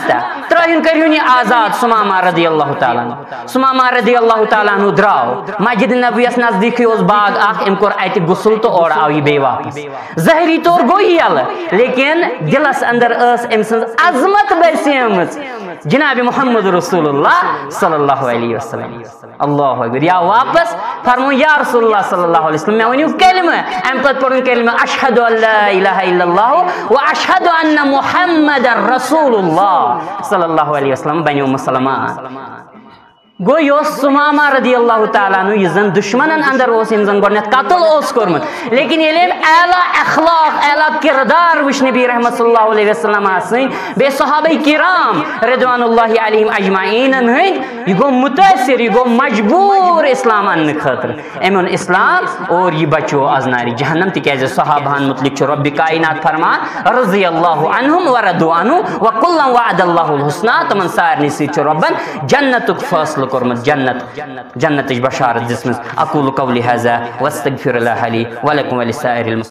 ترٲوہُن، کٔرہُن یہِ آزاد ثمامہ رضی اللہ تعالیٰ عنہ۔ ثمامہ رضی اللہ تعالیٰ عنہ درٛاو، مسجد نبویس نزدیٖکھٕے اوس باغ اکھ، أمۍ کوٚر اتہِ غسل تہٕ اورٕ آو یہِ بیٚیہِ واپس۔ ظٲہری طور گوٚو یہِ یلہٕ، لیکن دلس اندر ٲس أمۍ سٕنٛز عظمت بسیمٕژ جناب محمد رسول اللہ صلی اللہ علیہ وسلم۔ اللہ اکبر۔ یا واپس فرمو، یا رسول اللہ صلی اللہ علیہ وسلم، مےٚ ؤنِو کلمہٕ۔ امہِ پتہٕ پوٚرُن کلمہٕ، اشہد ان لا الہ الا اللہ و اشہد ان محمد رسول اللہ صلی اللہ علیہ وسلم، بنیو مسلمان۔ گوٚو، یہِ اوس ثمامہ رضی اللہ تعالیٰ عنہ، یُس زن دشمنن اندر اوس، یِم زن گۄڈٕنٮ۪تھ قتل اوس کوٚرمُت، لیکن ییٚلہِ أمۍ اعلیٰ اخلاق، اعلیٰ کردار وٕچھ نبی رحمت صلی اللہ علیہ وسلم سٕنٛدۍ، بیٚیہِ صحابہ کرام رضوان اللہ علیہم اجمعینن ہٕنٛدۍ، یہِ گوٚو متٲثر، یہِ گوٚو مجبوٗر اسلام اننہٕ خٲطرٕ۔ أمۍ اوٚن اسلام اور یہِ بچو از نارِ جہنم، تِکیازِ صحابہن متعلق چھُ رۄبِ کائنات فرمان، رضی اللہ عنہم و رضوا عنہ و کلا وعد اللہ الحسنی، تِمن سارنٕے سۭتۍ چھُ رۄبن جنتُک فٲصلہٕ کوٚرمُت، جنت، جنتٕچ بشارت دِژمٕژ۔ اقول قولی هذا واستغفر الله لي ولكم ولسائر المسلمين۔